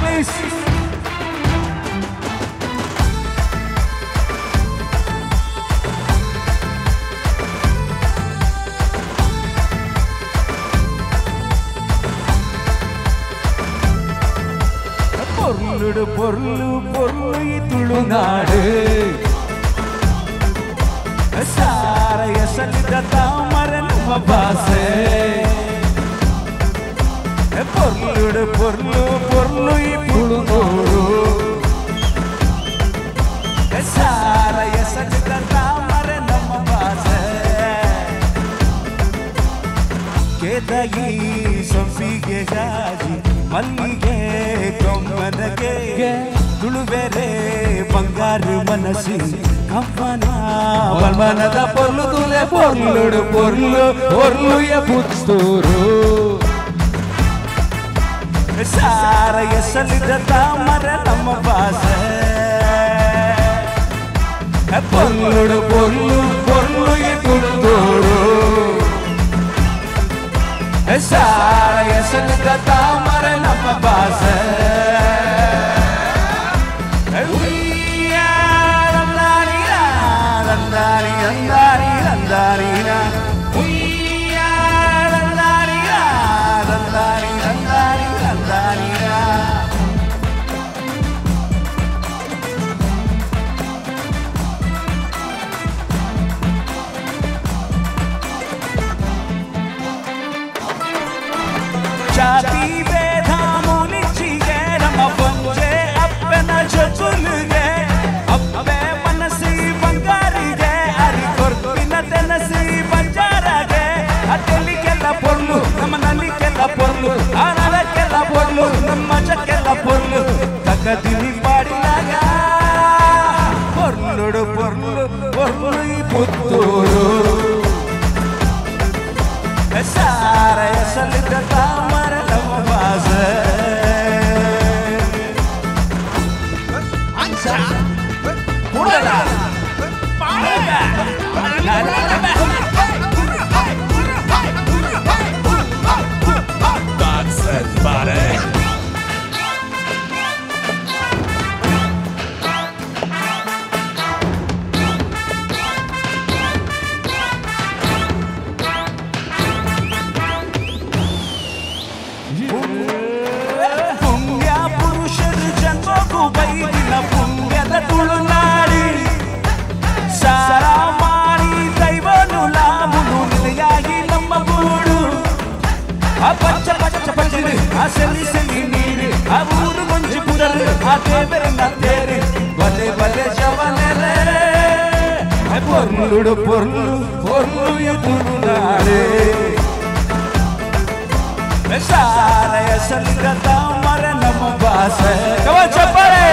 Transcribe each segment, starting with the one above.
Please. ಪೊರ್ಲುಡು ಪೊರ್ಲು ಪೊರ್ಲು ಈ ತುಳುನಾಡು ಸಾರ ಎಸಲಿದ ತಾಮರ ನಮ್ಮ ಭಾಷೆ. ಪೊರ್ಲುಡು ಪೊರ್ಲು ಪೊರ್ಲು ಈ ತುಳುನಾಡು ಸಾರ ಎಸಲಿದ ತಾಮರ ನಮ್ಮ ಭಾಷೆ. ಕೇದಗಿ ಸಂಪಿಗೆ ಜಾಜಿ ಮಲ್ಲಿಗೆ ಕೊಮ್ಮನಗೆ ತುಳುವೆರೆ ಬಂಗಾರು ಮನಸ್ಸಿ ಕಂಪನ ಬಲ್ಮನದ ಪೊರ್ಲು ತುಲೆ ಪೊರ್ಲುಡು ಪೊರ್ಲು ಪೊರ್ಲುಯ ಪುತ್ತೂರು ಸಾರ ಎಸಲಿದ ತಾಮರ ನಮ್ಮ ಭಾಷೆ. ಪೊರ್ಲುಡು ಪೊರ್ಲು ಪೊರ್ಲು ಈ ತುಳುನಾಡು ಸಾರ ಎಸಲಿದ ತಾಮರ ನಮ್ಮ ಭಾಷೆ. ಜಾತಿ ಭೇದ ಮುನಿಚಿಗೆ ನಮ್ಮ ಪಂಜೆ ಅಪ್ಪನ ಜೊತುಲಿಗೆ ಅಪ್ಪೆ ಮನಸ್ಸಿ ಬಂಗಾರಿಗೆ ಅರಿ ಕೊರ್ಪಿನ ತೆನಸಿ ಬಂಜಾರಗೆ ಅಟ್ಟಲಿಗೆಲ್ಲ ಪೊರ್ಲು ನಮ್ಮ ನಲಿಕೆಲ್ಲ ಪೊರ್ಲು ಆ ನಲಕ್ಕೆಲ್ಲ ಪೊರ್ಲು ನಮ್ಮ ಜಕ್ಕೆಲ್ಲ ಪೊರ್ಲು ತಗದಿನಿ ಪಾಡಿನಾಗ ಪೊರ್ಲುಡು ಪೊರ್ಲು ಪೊರ್ಲು ಈ ಪುತ್ತೂರು ಸಾರ ಎಸಲಿದ ತಾಮರ ನಮ್ಮ ಭಾಷೆ. That's it, buddy. ಪುಣ್ಯ ಪುರುಷರು ಜನ್ಮಕ್ಕೂ ಬೈದಿನ ಪುಣ್ಯದ ತುಳುನಾಡಿ ಸಾರ ಮಾಡಿ ದೈವನು ಲಾಮುನು ನಿಲೆಯಾಗಿ ನಮ್ಮ ಗೂಡು. ಆ ಪಚ್ಚ ಪಚ್ಚ ಪಚ್ಚರು ಆ ಸೆಲಿ ಸೆಲಿ ನೀರು ಆ ಊರು ಗೊಂಜಿ ಪುಡರು ಆ ದೇವರನ್ನ ತೇರು ಬಲೆ ಬಲೆ ಜವನೆಲೆ ಪೊರ್ಲುಡು ಪೊರ್ಲು ಪೊರ್ಲು ಈ ತುಳುನಾಡು ಸಾರ ಎಸಲಿದ ತಾಮರ ನಮ್ಮ ಭಾಷೆ. ಚಪ್ಪಾಳೆ.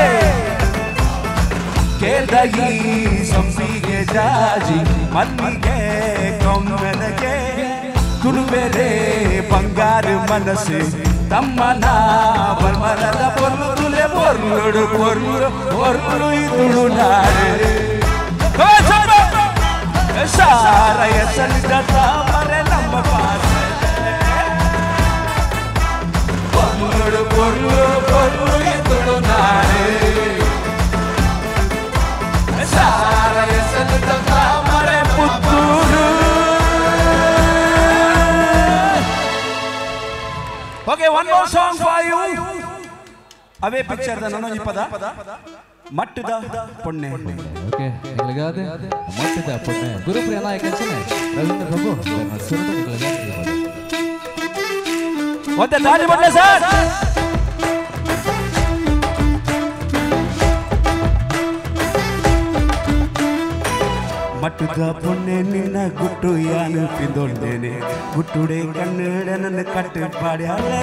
ಕೇದಗಿ ಸಂಪಿಗೆ ಜಾಜಿ ಮಲ್ಲಿಗೆ ಕೊಮ್ಮೆನಗೆ ತುಳುವೆರೆ ಬಂಗಾರು ಮನಸ್ಸು ತಮ್ಮನ ಬರ್ಮನದ ಪೊರ್ಲು ತುಲೆ ಪೊರ್ಲುಡು ಪೊರ್ಲು ಪೊರ್ಲು ಈ ತುಳುನಾಡು ಸಾರ ಎಸಲಿದ ತಾಮರ ನಮ್ಮ ಭಾಷೆ. ಪೊರ್ಲುಡು ಪೊರ್ಲು ಪೊರ್ಲು ಈ ತುಳುನಾಡು ಸಾರ ಎಸಲಿದ ತಾಮರ Puttur. Okay, one more song for you. ಅವೇ ಪಿಕ್ಚರ್ the ನನೊಂಜಿ ಪದ ಮಟ್ಟದ ಪೊಣ್ಣೆ. ಓಕೆ, ನಿಗಲಗಾದೆ ಮಟ್ಟದ ಪೊಣ್ಣೆ ಗುರುಪ್ರಿಯ ನಾಯಕ ಅಂಚನೆ ರವೀಂದ್ರ ಪ್ರಭು ಸುರತ ನಿಗಲಗಾದೆ. ಒಂದೇ ತಾಳಿ ಬರಲೇ ಸರ್. ಮಟ್ಟದ ಪೊಣ್ಣೆ ನಿನ್ನ ಗುಟ್ಟು ಯಾನು ಪಿಂದೊಂಡೇನೆ ಗುಟ್ಟುಡೆ ಕನ್ನಡ ನನ್ನ ಕಟ್ಟು ಪಾಡ್ಯಾಳೆ.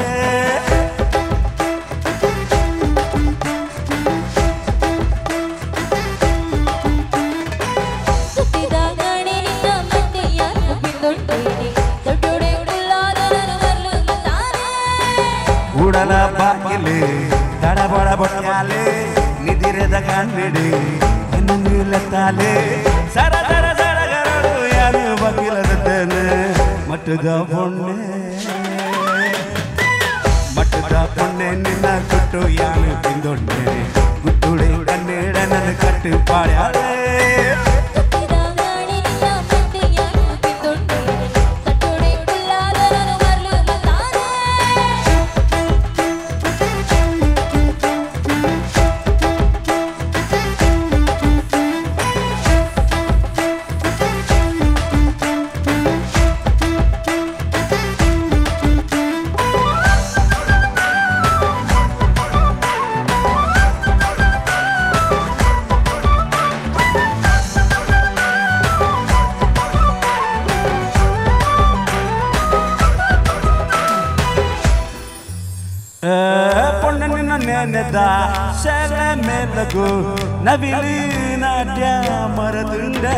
ಉಡಲ ಬಾಗಿಲೆ ತಡಬಡ ಬೊಟ್ಟಾಲೆ ನಿದಿರದ ಕನ್ನಡಿ ನಿಲ್ಲತ್ತಾಲೆ ಸರ ಸರ ಸರಗರಡು ಯಾರು ಬಗಿಲದತ್ತೇನೆ ಮಟ್ಟದ ಪೊಣ್ಣೆ ಮಟ್ಟದ ಪೊಣ್ಣೆ. ಪೊಣ್ಣೆ ನಿನ್ನ ಗುಟ್ಟು ಯಾನು ತಿಂದೊಂಡೆ ಗುಟ್ಟುಡೆ ಕಣ್ಣೀಡ ನನ್ನ ಕಟ್ಟು ಪಾಡ್ಯಾಳೆ ಮೇಲಗು ನವಿಲು ನಾಟ್ಯ ಮರದುಂಡೆ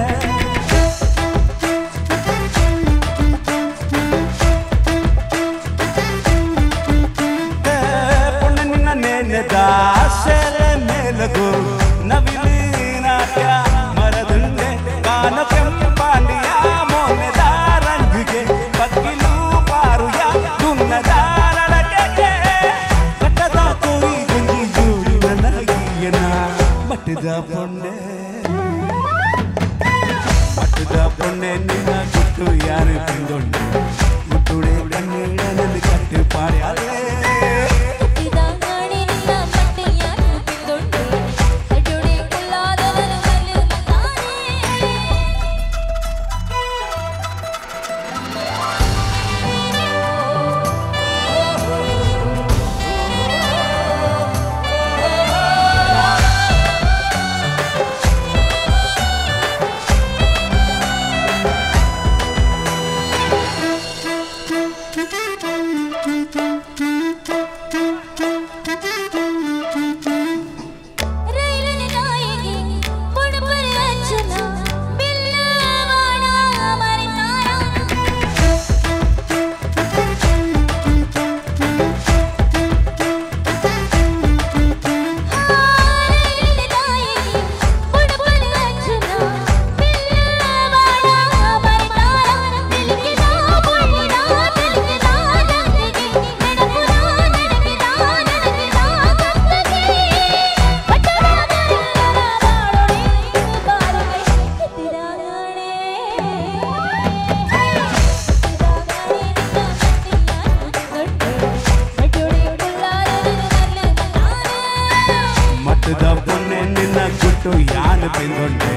ಪೊಣ್ಣನಿನ ನೆನೆದ ಸೆಲೆ ಮೇಲಗು ನವಿಲು ನಾಟ್ಯ ಮರದುಂಡೆ ಕಾನ ಕೆಂಪಾಂಡಿಯ ಮೋನೆದ ರಂಗಿಗೆ ಬಗ್ಗಿಲು ಪಾರುಯ ದುನ್ನದ ಮಟ್ಟದ ಪೊಣ್ಣೆ ಮಟ್ಟದ ಪೊಣ್ಣೆ ನಿನ್ನ ಗುಟ್ಟು ಯಾರು ತಿಂದೊಂಡೆ ಗುಟ್ಟುಡೆ ಕಣ್ಣೀಡ ನನ್ನ ಕಟ್ಟು ಪಾಡ್ಯಾಳೆ ಯಾನು ಬೆಂದೊಂಡೆ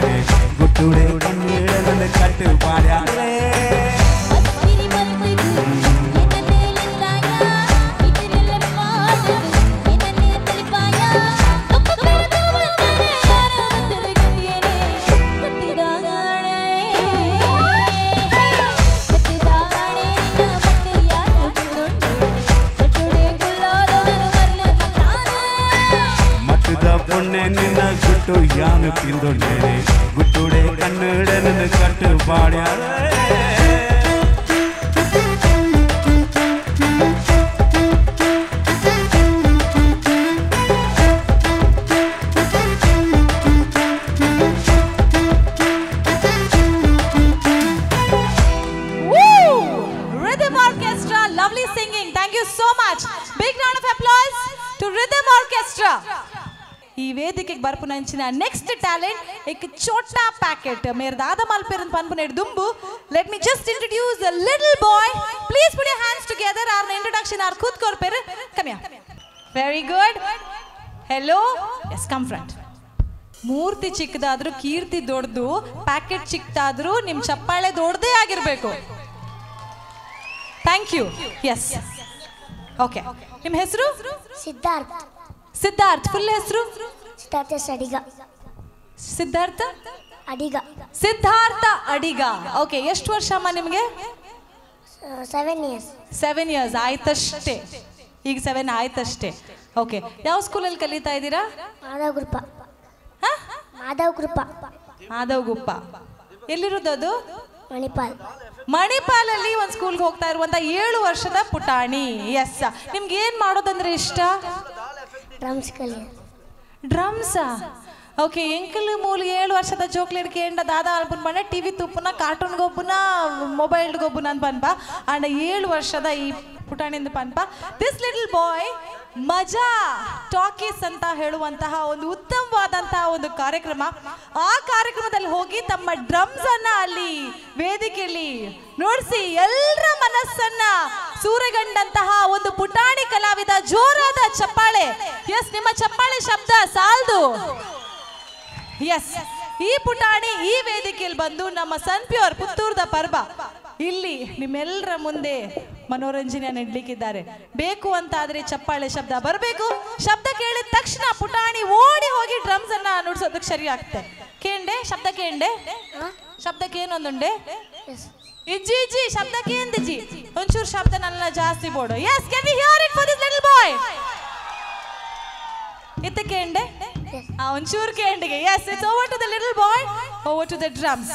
ಗುಟ್ಟುಡೆ ಕಣ್ಣೀಡ ನನ್ನ ಕಟ್ಟು ಪಾಡ್ಯಾಳೆ ಪೊಣ್ಣೆ ನಿನ್ನ ಗುಟ್ಟು ಯಾನು ತಿಂದೊಂಡೆ ಗುಟ್ಟುಡೆ ಕಣ್ಣೀಡ ನನ್ನ ಕಟ್ಟು ಪಾಡ್ಯಾಳೆ Rhythm Orchestra, lovely singing. Thank you so much. Big round of applause to Rhythm Orchestra. ಈ ವೇದಿಕೆಗೆ ಬರ್ಪುನಂಚಿನ ನೆಕ್ಸ್ಟ್ ಟ್ಯಾಲೆಂಟ್ ಏಕ್ ಚೋಟಾ ಪ್ಯಾಕೆಟ್ ಮೇರ್ ದಾದ ಮಲ್ಪೆರನ್ ಪನ್ಪುನೆಡ್ ದುಂಬು let me just introduce the little boy. Please put your hands together. Our introduction R ಖುದ್ ಕೊರ್ಪೆರ್. Come here. Very good. Hello. Yes, come front. ಮೂರ್ತಿ ಚಿಕ್ಕದಾದ್ರೂ ಕೀರ್ತಿ ದೊಡ್ಡದು, packet ಚಿಕ್ಕದಾದ್ರೂ ನಿಮ್ಮ ಚಪ್ಪಾಳೆ ದೊಡ್ಡದೇ ಆಗಿರಬೇಕು. Thank you. Yes. Okay. ನಿಮ್ಮ ಹೆಸರು? ಸಿದ್ಧಾರ್ಥ. ಸಿದ್ಧಾರ್ಥ್ ಫುಲ್ ಹೆಸರು? ಸಿದ್ಧಾರ್ಥ ಅಡಿಗ. ಸಿದ್ಧಾರ್ಥ ಅಡಿಗ. ಸಿದ್ಧಾರ್ಥ ಅಡಿಗ. ಓಕೆ, ಎಷ್ಟು ವರ್ಷ ಅಮ್ಮ ನಿಮಗೆ? 7 ಇಯರ್ಸ್. 7 ಇಯರ್ಸ್ ಆಯ್ತಷ್ಟೇ. ಈಗ 7 ಆಯ್ತಷ್ಟೇ. ಓಕೆ, ಯಾವ ಸ್ಕೂಲಲ್ಲಿ ಕಲಿತಾ ಇದ್ದೀರಾ? ಮಾಧವ ಕೃಪಾ. ಮಾಧವ ಕೃಪಾ. ಮಾಧವ ಗುಪ್ಪ ಎಲ್ಲಿರೋದು ಅದು? ಮಣಿಪಾಲ್. ಮಣಿಪಾಲಲ್ಲಿ ಒಂದು ಸ್ಕೂಲ್ಗೆ ಹೋಗ್ತಾ ಇರುವಂತ 7 ವರ್ಷದ ಪುಟಾಣಿ. ಎಸ್, ನಿಮ್ಗೆ ಏನ್ ಮಾಡೋದಂದ್ರೆ ಇಷ್ಟ? ಡ್ರಮ್ಸ್ ಕಲಿಯೋದು. ಡ್ರಮ್ಸಾ? ಓಕೆ, ಎಂಕಲ್ ಮೂಲ 7 ವರ್ಷದ ಜೋಕ್ಲೇಡ್ ಕೇಂಡ ದಾದಾ ಅಲ್ಪನ್ ಬಂಡ ಟಿವಿ ತುಪ್ಪನ ಕಾರ್ಟೂನ್ ಗೊಬ್ಬನ ಮೊಬೈಲ್ ಗೊಬ್ಬನ ಅಂತ ಬನ್ಪ. ಅಂಡ್ 7 ವರ್ಷದ ಈ ಪುಟಾಣಿಂದ ಪನ್ಪ. This little ಬಾಯ್ ಮಜಾ ಟಾಕೀಸ್ ಅಂತ ಹೇಳುವಂತಹ ಒಂದು ಉತ್ತಮವಾದಂತಹ ಒಂದು ಕಾರ್ಯಕ್ರಮ. ಆ ಕಾರ್ಯಕ್ರಮದಲ್ಲಿ ಹೋಗಿ ತಮ್ಮ ಡ್ರಮ್ಸ್ ಅನ್ನ ಅಲ್ಲಿ ವೇದಿಕೆಯಲ್ಲಿ ನುಡಿಸಿ ಎಲ್ಲರ ಮನಸ್ಸನ್ನ ಸೂರೆಗಂಡಂತಹ ಒಂದು ಪುಟಾಣಿ ಕಲಾವಿದ. ಜೋರಾದ ಚಪ್ಪಾಳೆ. ಎಸ್, ನಿಮ್ಮ ಚಪ್ಪಾಳೆ ಶಬ್ದ ಸಾಲದು. ಎಸ್, ಈ ಪುಟಾಣಿ ಈ ವೇದಿಕೆಯಲ್ಲಿ ಬಂದು ನಮ್ಮ ಸನ್ ಪ್ಯೂರ್ ಪುತ್ತೂರ್ದ ಪರ್ಬ ಇಲ್ಲಿ ನಿಮ್ಮೆಲ್ಲರ ಮುಂದೆ ಮನೋರಂಜನೆ ನೀಡಲಿಕ್ಕಿದ್ದಾರೆ. ಬೇಕು ಅಂತಾದ್ರೆ ಚಪ್ಪಾಳೆ ಶಬ್ದ ಬರಬೇಕು. ಶಬ್ದ ಕೇಳಿದ ತಕ್ಷಣ ಪುಟಾಣಿ ಓಡಿ ಹೋಗಿ ಡ್ರಮ್ಸ್ ಅನ್ನ ನುಡಿಸೋದಕ್ಕೆ ಸರಿ ಆಗ್ತದೆ. ಕೇಂಡೆ ಶಬ್ದ ಕೇಂಡೆ ಶಬ್ದಕ್ಕೆ ಏನೊಂದುಂಡೆ ಇಜ್ಜಿ ಇಜ್ಜಿ ಶಬ್ದಕ್ಕೆ ಎಂದಿಜ್ಜಿ ಒಂಚೂರು ಶಬ್ದ ನನ್ನ ಜಾಸ್ತಿ ಬೋಡು. Yes, can we hear it for this little boy? ಇತ್ತ ಕೇಂಡೆ ಒಂಚೂರು ಕೇಂಡಿಗೆ. Yes, it's over to the little boy, over to the drums.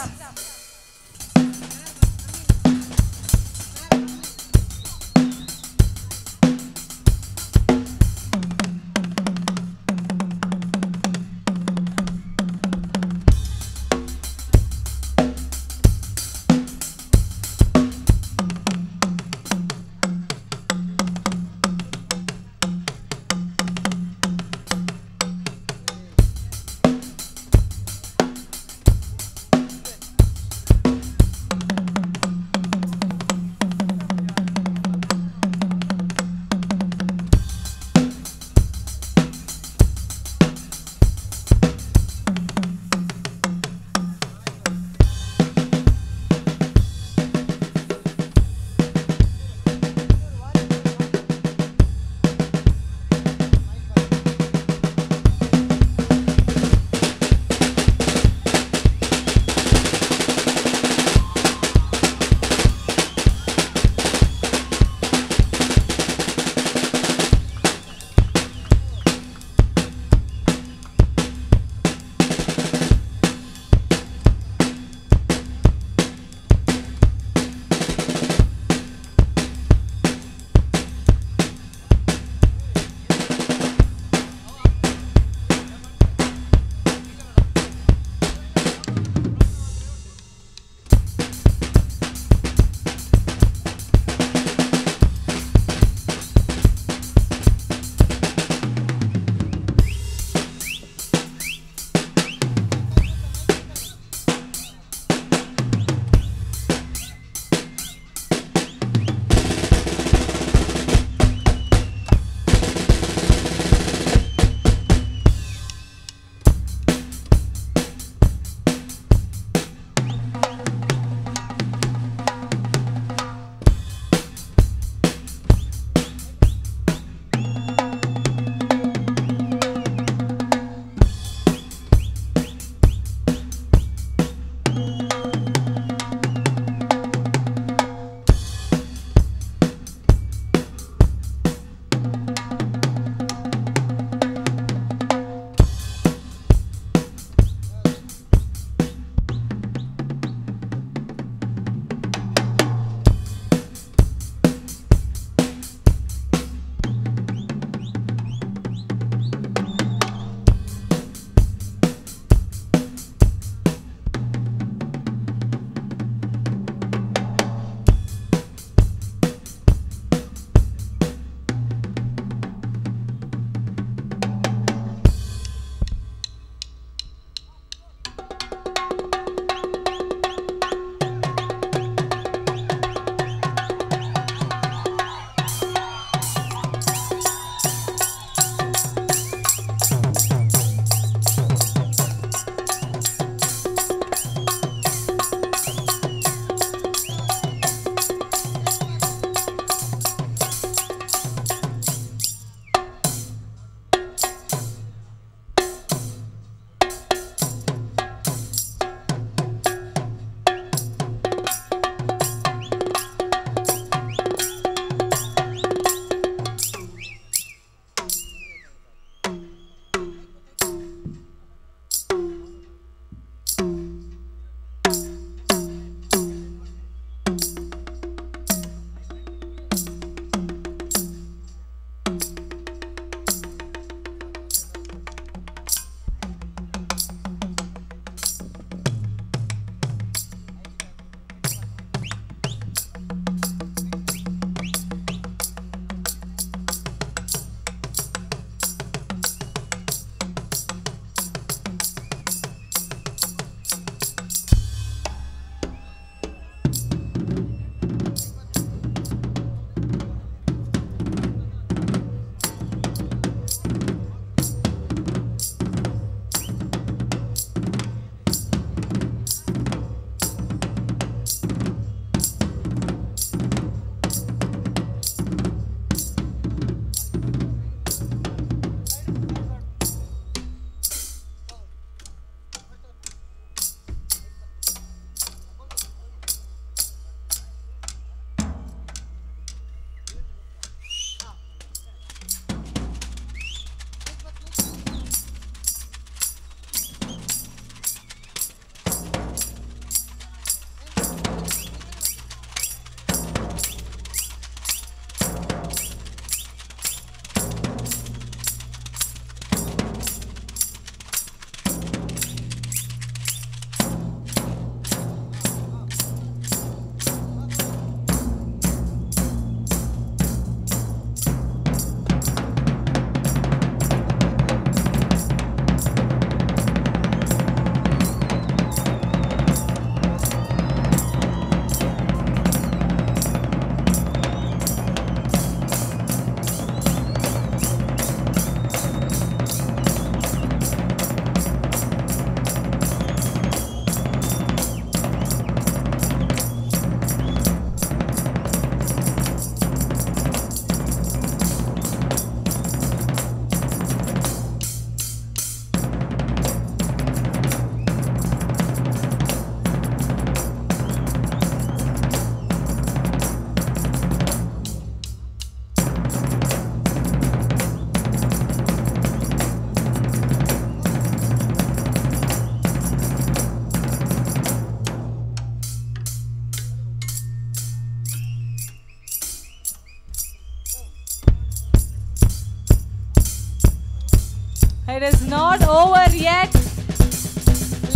It is not over yet.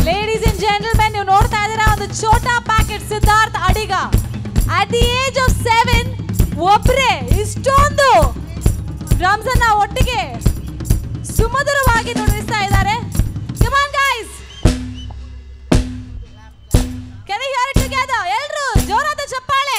Ladies and gentlemen, ನೀವು ನೋಡ್ತಾ ಇದ್ದೀರಾ ಒಂದು Chota packet Siddharth Adiga. At the age of 7 ಒಬ್ಬರೇ ಇಷ್ಟೊಂದು drums ಅನ್ನ ಒಟ್ಟಿಗೆ ಸುಮಧುರವಾಗಿ ನುಡಿಸ್ತಾ ಇದ್ದಾರೆ. Come on guys, can you hear it together? ಎಲ್ಲರೂ ಜೋರಾದ ಚಪ್ಪಾಳೆ.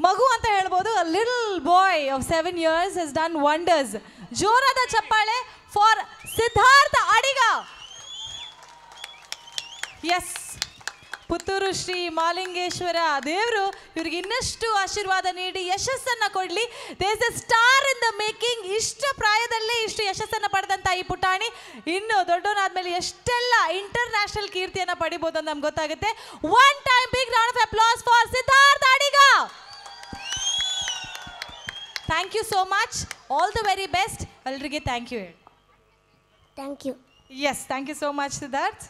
ಮಗು ಅಂತ ಹೇಳ್ಬೋದು. A little boy of 7 years has done wonders. ಜೋರಾದ ಚಪ್ಪಾಳೆ ಫಾರ್ ಸಿದ್ಧಾರ್ಥ ಅಡಿಗ. ಎಸ್, ಪುತ್ತೂರು ಶ್ರೀ ಮಾಲಿಂಗೇಶ್ವರ ದೇವರು ಇವ್ರಿಗೆ ಇನ್ನಷ್ಟು ಆಶೀರ್ವಾದ ನೀಡಿ ಯಶಸ್ಸನ್ನು ಕೊಡಲಿ. There is a star in the making. ಇಷ್ಟು ಪ್ರಾಯದಲ್ಲೇ ಇಷ್ಟು ಯಶಸ್ಸನ್ನು ಪಡೆದಂಥ ಈ ಪುಟಾಣಿ ಇನ್ನು ದೊಡ್ಡವನಾದ್ಮೇಲೆ ಎಷ್ಟೆಲ್ಲ ಇಂಟರ್ನ್ಯಾಷನಲ್ ಕೀರ್ತಿಯನ್ನು ಪಡಿಬೋದು ಅಂತ ನಮ್ಗೆ ಗೊತ್ತಾಗುತ್ತೆ. One time big round of applause for Siddharth Adiga. Thank you so much. All the very best. ಎಲ್ರಿಗೆ thank you ಹೇಳಿ. Thank you. Yes, thank you so much Siddharth.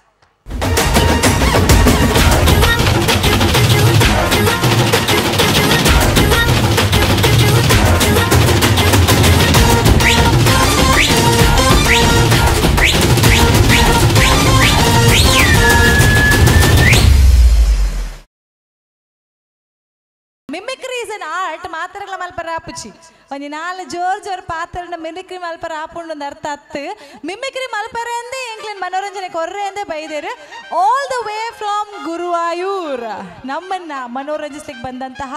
Mimicry is an art. ಮಾತ್ರಗಳ ಮಲ್ಪರ ಆಪುಚಿ ಒಂಜಿ ನಾಲ್ ಜೋರ್ ಜೋರ್ ಪಾತ್ರನ mimicry ಮಲ್ಪರ ಆಪುಂಡು ಅರ್ಥ ಅತ್ತು. Mimicry ಮಲ್ಪರ ಎಂದೇ ಎಂಕ್ಲಿನ್ ಮನೋರಂಜನೆ ಕೊರ್ರೆ ಎಂದೇ ಬೈದೇರು. All the way from Guruvayur ನಮ್ಮನ್ನ ಮನೋರಂಜಿಸ್ಲಿಕ್ಕೆ ಬಂದಂತಹ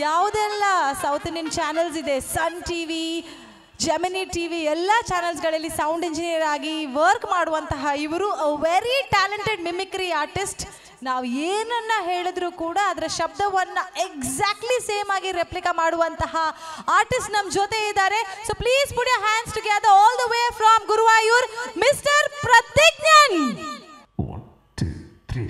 ಯಾವುದೆಲ್ಲ ಸೌತ್ ಇಂಡಿಯನ್ ಚಾನೆಲ್ಸ್ ಇದೆ, ಸನ್ ಟಿವಿ, ಜೆಮಿನಿ ಟಿವಿ ಎಲ್ಲ ಚಾನೆಲ್ಸ್ಗಳಲ್ಲಿ ಸೌಂಡ್ ಇಂಜಿನಿಯರ್ ಆಗಿ ವರ್ಕ್ ಮಾಡುವಂತಹ ಇವರು ವೆರಿ ಟ್ಯಾಲೆಂಟೆಡ್ ಮಿಮಿಕ್ರಿ ಆರ್ಟಿಸ್ಟ್. ನಾವು ಏನನ್ನ ಹೇಳಿದ್ರು ಕೂಡ ಅದರ ಶಬ್ದವನ್ನು ಎಕ್ಸಾಕ್ಟ್ಲಿ ಸೇಮ್ ಆಗಿ ರೆಪ್ಲಿಕಾ ಮಾಡುವಂತಹ ಆರ್ಟಿಸ್ಟ್ ನಮ್ಮ ಜೊತೆ ಇದ್ದಾರೆ. So please put your hands together all the way from Guruvayur, mister Prathijnan. 1 2 3.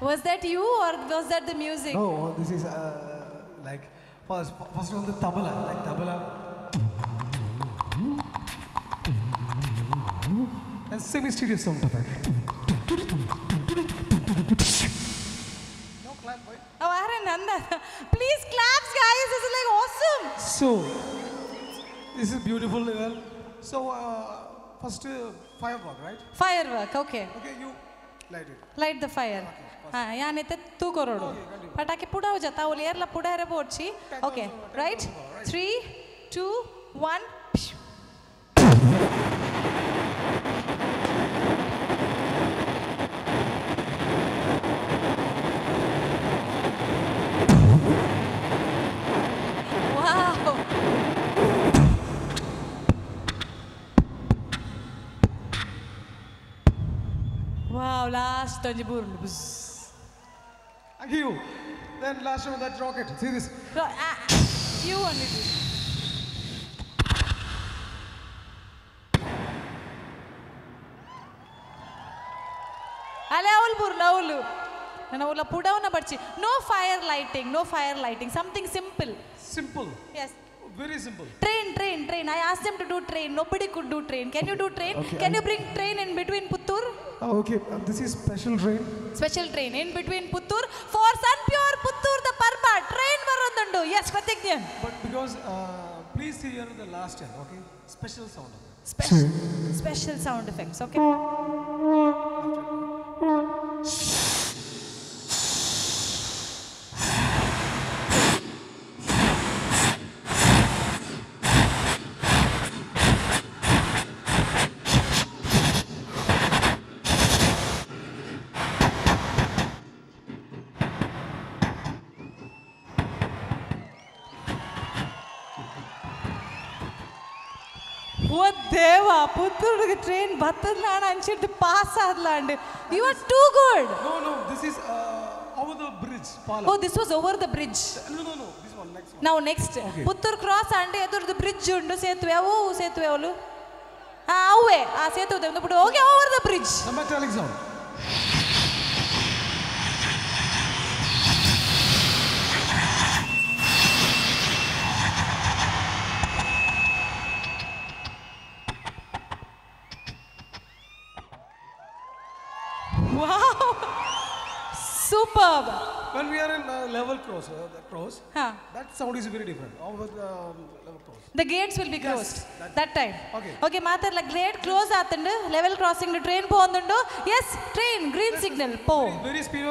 Was that you or was that the music? No, this is like first on the tabla, like tabla. And semi-stereo sound effect. No clap, boy. Oh, Aaron, Nanda. Please claps, guys. This is like awesome. So, this is beautiful. So, first firework, right? Firework, okay. Okay, you light it. Light the fire. ಹಾಂ, ಯಾನೈತೆ ತೂ ಕೊರೋಡು ಪಟಾಕಿ ಪುಡವು ಜತ ಅವಳು ಏರ್ಲ ಪುಡಾರೆ ಬೋಡ್ಚಿ. Okay, right, 3 2 1. Wow. Wow, last ಒಂಜಿ ಬೂರುಂಡು ಬುಸ್. Thank you. Then last one, that rocket. See this? You only do. ಅಲೆ ಅವಳು ಬೂರ್ನ ಅವಳು ನಾನು ಅವಳ ಪುಡವನ್ನ ಬಡ್ಚಿ. No fire lighting, no fire lighting, something simple. Simple. Yes. Very simple. Train, train, train. I asked them to do train. Nobody could do train. Can you do train? Okay, Can you bring train in between Puttur? Okay, this is special train. Special train in between Puttur for Sun Pure Puttur the Parba train varundundu. Yes, Prathijnan. But because please hear the last end, okay? Special sound. Special, special sound effects, okay? ಓ ದೇವ, ಪುತ್ತೂರಿಗೆ train ಬತ್ತದ್ಲಾಂಡ ಅಂಚಿಟ್ಟು pass ಆದ್ಲಾಂಡ್. You are too good. No, no, this is over the bridge. Oh, this was over the bridge. No, no, no, this one, next one. ನಾವು next Puttur cross ಆಂಡ್ ಎದುರ್ದು bridge ಉಂಡು, ಸೇತುವೆ. ಅವು ಸೇತುವೆ ಅವಳು ಅವೇ ಆ ಸೇತುವೆ ಬಿಡು. Okay, over the bridge. The metallic sound. Wow, superb. When we are in level cross, the cross, huh. That sound is very different. Over the level cross. The gates will be closed. Yes, that time. Okay. Okay, maatarla gate close aatundu, level crossing to train povundundu. Yes, train green signal po. Very, very speed.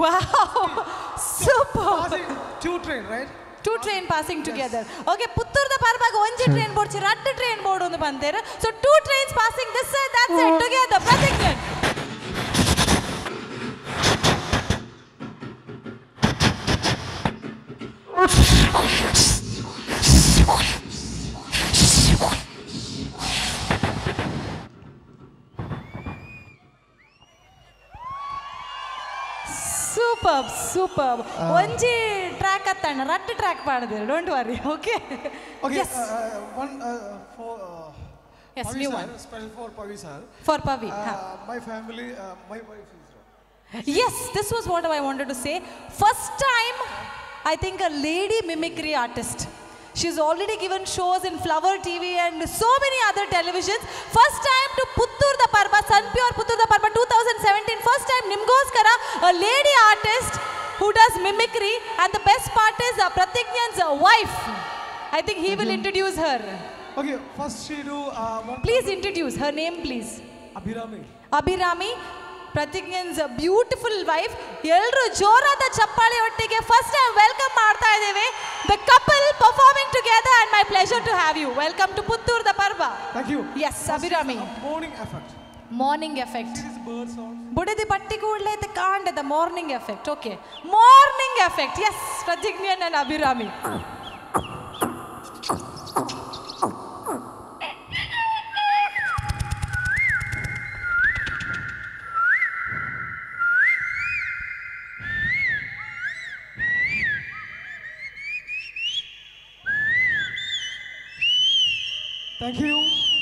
Wow, superb. Passing two train, right? Two train passing together. Okay, Puttur the parbaga onji train board chi raddu train board undu panteru. So two trains passing this side, that side together. Pratignan. Superb, superb. Onji track attanna, raddu track paadidru. Don't worry, okay? Okay, yes. One for yes, Pavi new sir, one. Special for Pavi sir. For Pavi. My family, my wife is wrong. Yes, this was what I wanted to say. First time, I think a lady mimicry artist. She's already given shows in Flower TV and so many other televisions. First time to Puttur the Parba, Sunpure Puttur the Parba 2017. First time Nimgoskara, a lady artist who does mimicry. And the best part is Pratignan's wife. I think he will introduce her. Okay, first she do one. Please introduce her name, please. Abhirami. Abhirami, Pratignan's beautiful wife. Elru jorada chappale ottige first time welcome maadta ideve. The couple performing together, and my pleasure to have you. Welcome to Puttur the Parba. Thank you. Yes, Abhirami. Morning effect. Morning effect. This is bird sound. Budadi batti koodle the kaanda the morning effect. Okay. Morning effect. Yes, Pratignan and Abhirami. Thank you,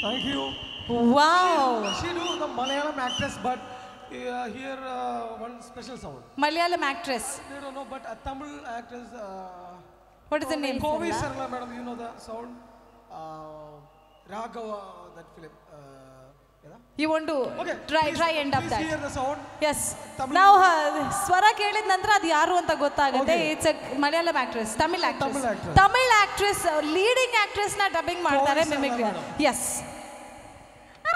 thank you. Wow. She do the Malayalam actress, but here one special sound. Malayalam actress. They don't know, but a Tamil actress. What is the name? Kovi Sarala, madam, you know the sound. Raghava, that film. You want to okay, try, please, try end up please that. Hear the sound. Yes. Now swara kelid nantara adu yaru anta gottagutte. It's a Malayalam actress, Tamil actress. Tamil actress. Tamil actress, leading actress na dubbing ಮಾಡ್ತಾರೆ mimicry. Yes.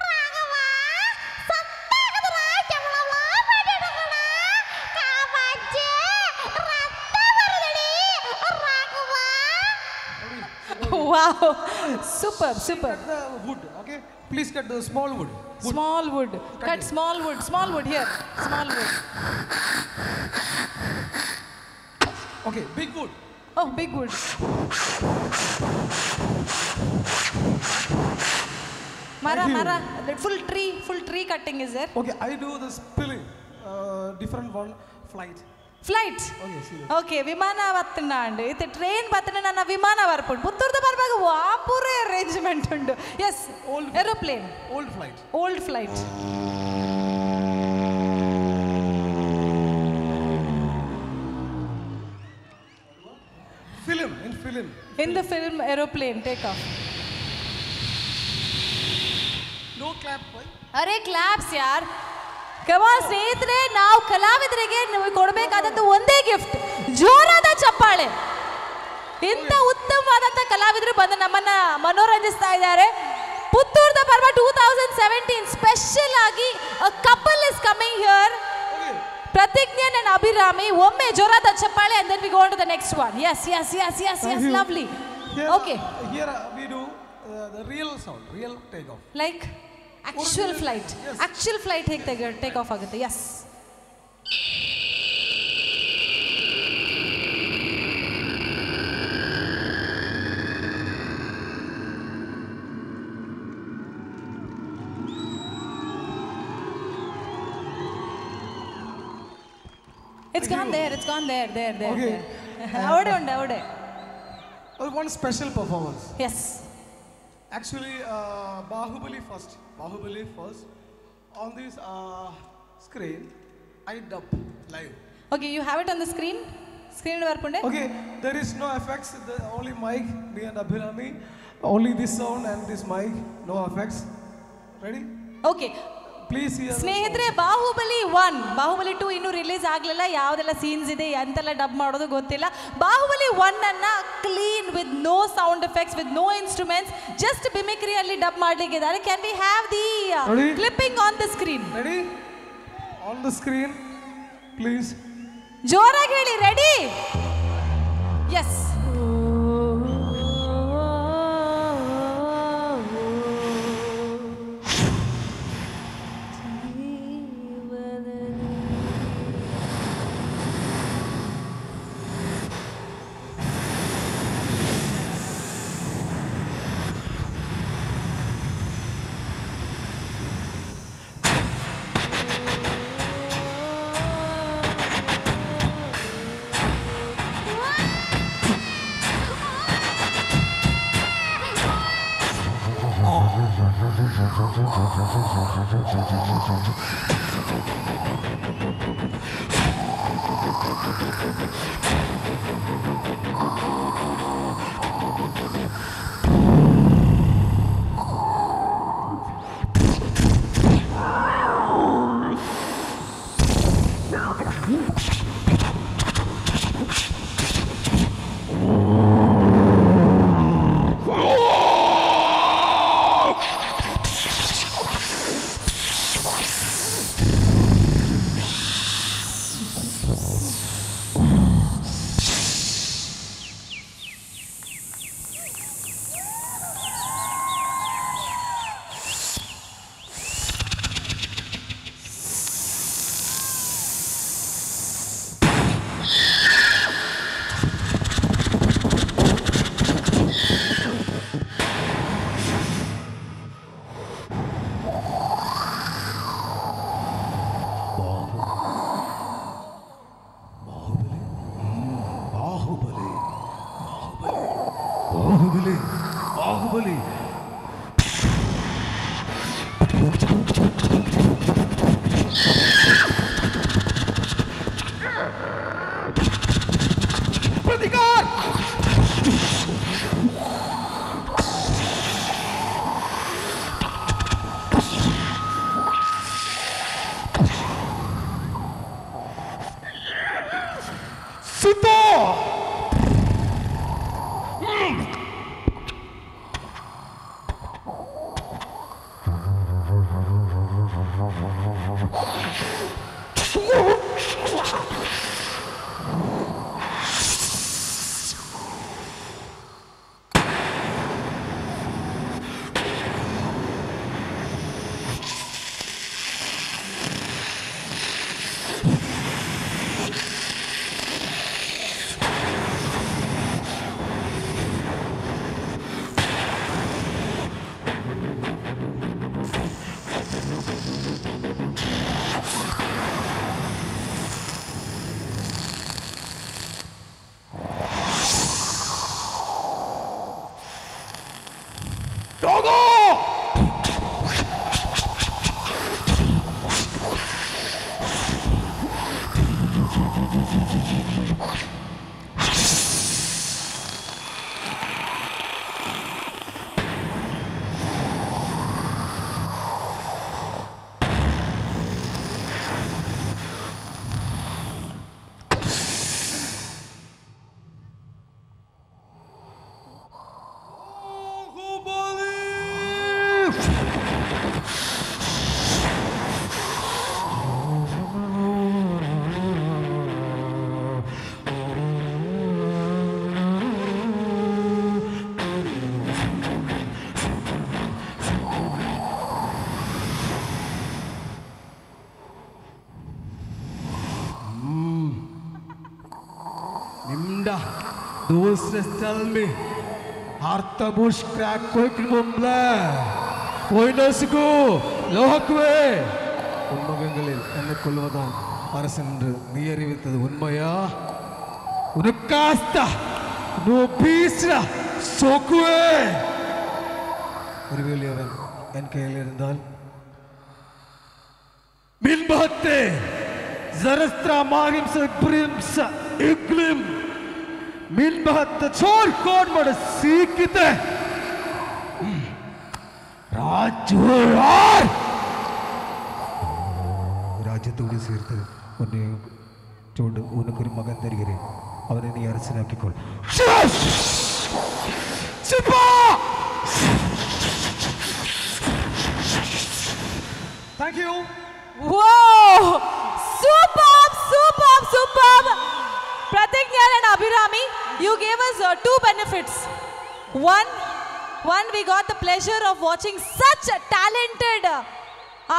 Raghava ಸತ್ತಾಗದರ ಕೆವಳವ ಬಡಡಗಣ ಕಾಮಾಚೆ ರಕ್ತ ಬರದಡಿ Raghava. Wow. Superb, superb. Cut the wood, okay? Please cut the small wood. Wood. Small wood. Cut small wood. Small wood here. Small wood. Okay, big wood. Oh, big wood. Mara, mara. Full tree cutting is there. Okay, I do the spilling. Different one, flight. Flight. Okay, see that. Okay, vimana vattunda. Ite train vattunda nanna vimana varpundu. Putturda parbaga vaapure arrangement undu. Yes, old aeroplane. Old flight. Old flight. Film, in film. In the film, aeroplane take off. No clap, boy. Arey claps, yaar. ಕಮಾನ್ ಸ್ನೇಹಿತರೆ, ನಾವು ಕಲಾವಿದರಿಗೆ ನಿಮಗೆ ಕೊಡಬೇಕಾದಂಥ ಒಂದೇ gift, ಜೋರಾದ ಚಪ್ಪಾಳೆ. ಇಂಥ ಉತ್ತಮವಾದಂಥ ಕಲಾವಿದರು ಬಂದು ನಮ್ಮನ್ನ ಮನೋರಂಜಿಸ್ತಾ ಇದ್ದಾರೆ. ಪುತ್ತೂರ್ದ ಪರ್ವ 2017 ಸ್ಪೆಷಲ್ ಆಗಿ a couple is coming here, Pratignan and Abhirami. ಒಮ್ಮೆ ಜೋರಾದ ಚಪ್ಪಾಳೆ and then we go on to the next one. Yes, yes, yes, yes, yes, lovely. Okay. Here we do the real sound, real take off. Like actual flight. Yes. Actual flight ಹೇಗೆ take off ಆಗುತ್ತೆ? Yes. It's gone there, it's gone there, there, there. Okay. Avade undu, avade. One special performance. Yes. Actually, Bahubali first. Bahubali first. On this screen, I dub live. Okay, you have it on the screen? Screen varpunde? Okay, there is no effects, the only mic, me and Abhirami, only this sound and this mic, no effects. Ready? Okay. Please hear. ಸ್ನೇಹಿತರೆ, ಬಾಹುಬಲಿ 1, ಬಾಹುಬಲಿ 2 ಇನ್ನೂ release ಆಗಲಿಲ್ಲ, ಯಾವುದೆಲ್ಲ scenes ಇದೆ ಎಂತೆಲ್ಲ dub ಮಾಡೋದು ಗೊತ್ತಿಲ್ಲ. ಬಾಹುಬಲಿ 1 ಅನ್ನ clean with no sound effects, with no instruments, just ಮಿಮಿಕ್ರಿಯಲ್ಲಿ dub ಮಾಡಲಿಕ್ಕಿದ್ದಾರೆ. Can we have the clipping on the screen? Ready? On the screen, please. ಜೋರಾಗಿ ಹೇಳಿ, ready? Yes. Bahubali, Bahubali. Pratikar! Sita! Those tell me, Arthabush crack quick bumble. Koinosiku, Lohakwe. உன்மகங்களில் என்னை கொல்வதான் அரசன் என்று நீ அறிவித்தது உண்மையா? உனக்காஸ்தா no பீஸ்ரா சோக்குவே. ஒருவேளை அவன் என் கையில் இருந்தால் மின்பத்தே ஜரஸ்திரா மாகிம்ச பிரிம்ச இக்லிம் மின்பத்த சோர் கோன் மட சீக்கித்த ராஜுவார் ராஜ்யத்தோடு சேர்த்து உன்னை சூண்டு உனக்கு ஒரு மகன் தருகிறேன். அவனை நீ அரசனாக்கிக்கொள். Thank you. Whoa! Superb, superb, superb. Pratignan and Abhirami, you gave us two benefits. One, we got the pleasure of watching such a talented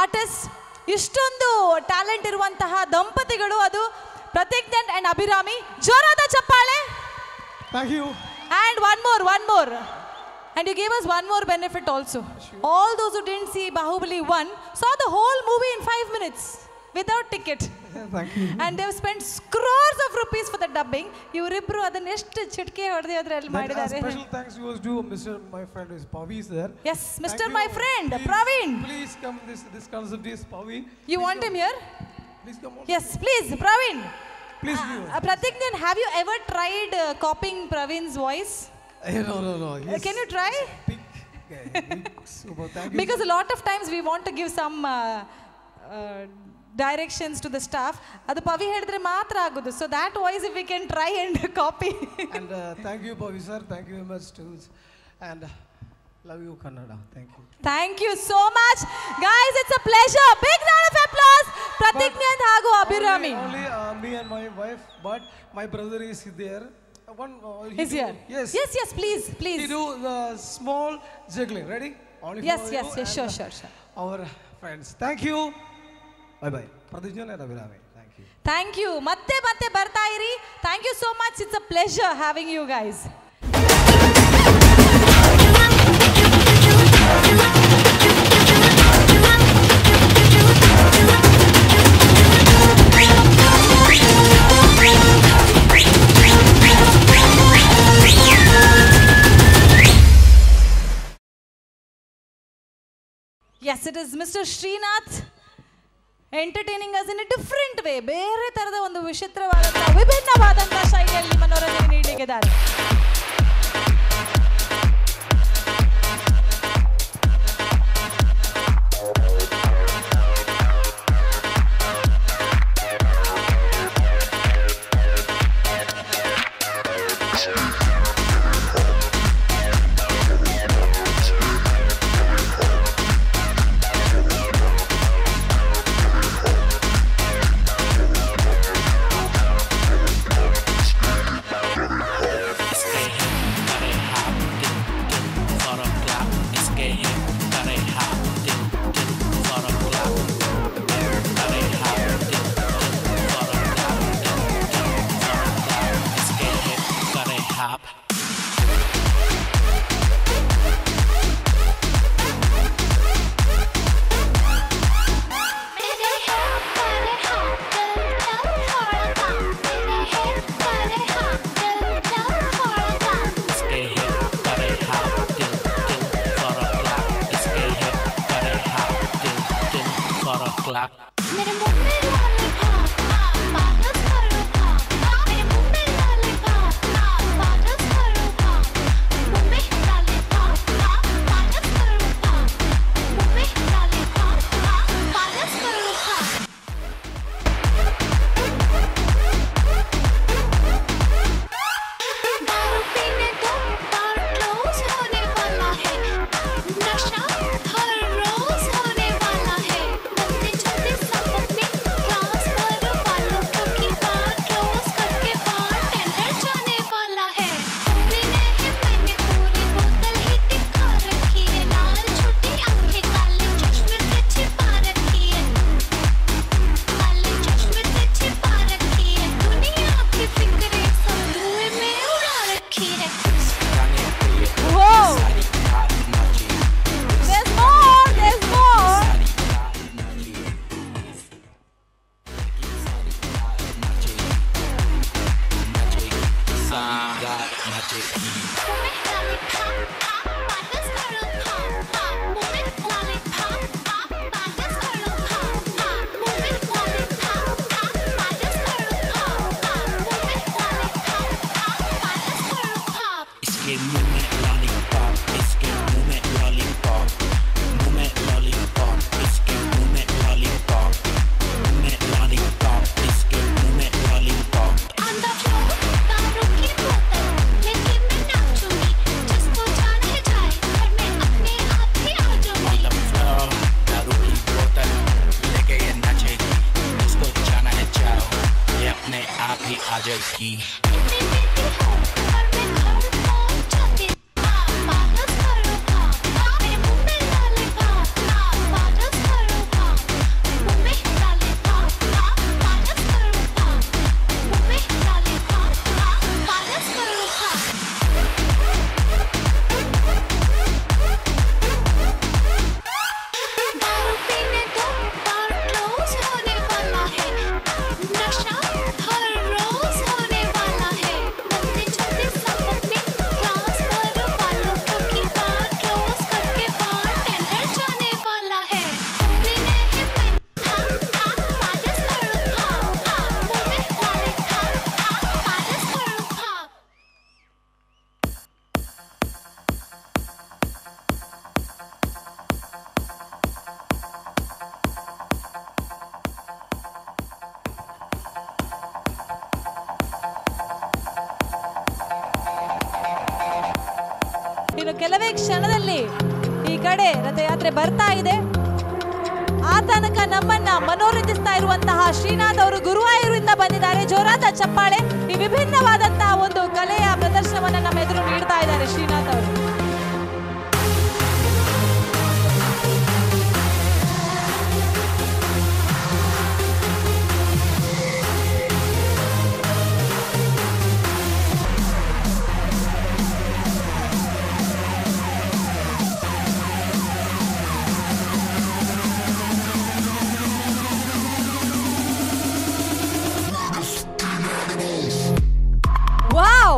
artists. ಇಷ್ಟೊಂದು ಟ್ಯಾಲೆಂಟ್ ಇರುವಂತಹ ದಂಪತಿಗಳು ಅದು ಪ್ರತಿಜ್ಞನ್ ಅಂಡ್ ಅಭಿರಾಮಿ. ಜೋರಾದ ಚಪ್ಪಾಳೆ. Thank you. And one more. And you gave us one more benefit also. All those who didn't see Bahubali 1 saw the whole movie in 5 minutes without ticket. Thank you. And they've spent crores of rupees for the dubbing. Ivribru adanna eshtu chitke hodde adralli ಮಾಡಿದ್ದಾರೆ. Special thanks goes to Mr. My friend is Pavi is there. Yes, Mr. My friend Praveen. Please come, this concept is Pavi. You want him here? Please come on. Yes, please, Praveen. Please. Pratignan, have you ever tried copying Praveen's voice? No. Can you try? Big guy. Big, super. Thank you. Because a lot of times we want to give some directions to the staff. Adu Pavi helidre maatra agudu. So that voice if we can try and copy. And thank you Pavi sir. Thank you very much too. And love you Kannada. Thank you. Thank you so much. Guys, it's a pleasure. Big round of applause. Pratignan hagu Abhirami. Only me and my wife, but my brother is there. One is here. Yes. Yes, please, please. He do the small juggling. Ready? Only yes, for yes, you yes, sure, sure. Our friends. Thank you. Bye bye. Pratignan and Abhirami. Thank you. Thank you. Matte matte barta iri. Thank you so much. It's a pleasure having you guys. Yes, it is Mr. Srinath entertaining us in a different way. ಬೇರೆ ತರದ ಒಂದು ವಿಚಿತ್ರವಾದಂತಹ ವಿಭಿನ್ನವಾದಂತಹ ಶೈಲಿಯಲ್ಲಿ ಮನೋರಂಜನೆ ನೀಡಲಿಕ್ಕಿದ್ದಾರೆ. Hop. इसके मुंह में lollipop, इसके मुंह में लॉलीपॉप, मुंह में लॉलीपॉप, इसके मुंह में लॉलीपॉप, मुंह में लॉलीपॉप, इसके मुंह में lollipop. On the floor, दारू की बोतल लेके मैं नाचूंगी, जिसको जान है जाए पर मैं अपने आप ही आ जाऊंगी। On the floor, दारू की बोतल लेके ये नाचेगी, जिसको जाना है जाओ, ये अपने आप ही आ जाएगी। इतनी पीती हूँ पर मैं घर पहुँच जाती। हाँ पागल करो हाँ, मेरे मुंह में लॉलीपॉप, हाँ पागल करो हाँ, मुंह में लॉलीपॉप, हाँ पागल करो हाँ, मुंह में लॉलीपॉप, हाँ पागल करो हाँ। दारू पीने दो, बार क्लोज होने वाला है, नशा हर रोज होने वाला है। बनते चलते सब अपने क्लास पर वालों, क्योंकि बार क्लोज करके बार टेंडर जाने वाला है। बोले नहीं मैं हाँ हाँ पागल करो हाँ हाँ, मुंह में लॉलीपॉप, हाँ पागल करो हाँ। ಇನ್ನು ಕೆಲವೇ ಕ್ಷಣದಲ್ಲಿ ಈ ಕಡೆ ರಥಯಾತ್ರೆ ಬರ್ತಾ ಇದೆ. ಆ ತನಕ ನಮ್ಮನ್ನ ಮನೋರಂಜಿಸ್ತಾ ಇರುವಂತಹ ಶ್ರೀನಾಥ್ ಅವರು ಗುರುವಾಯೂರಿಂದ ಬಂದಿದ್ದಾರೆ. ಜೋರಾದ ಚಪ್ಪಾಳೆ. ಈ ವಿಭಿನ್ನವಾದಂತಹ ಒಂದು ಕಲೆಯ ಪ್ರದರ್ಶನವನ್ನ ನಮ್ಮ ಎದುರು ನೀಡ್ತಾ ಇದ್ದಾರೆ ಶ್ರೀನಾಥ್ ಅವರು. Wow!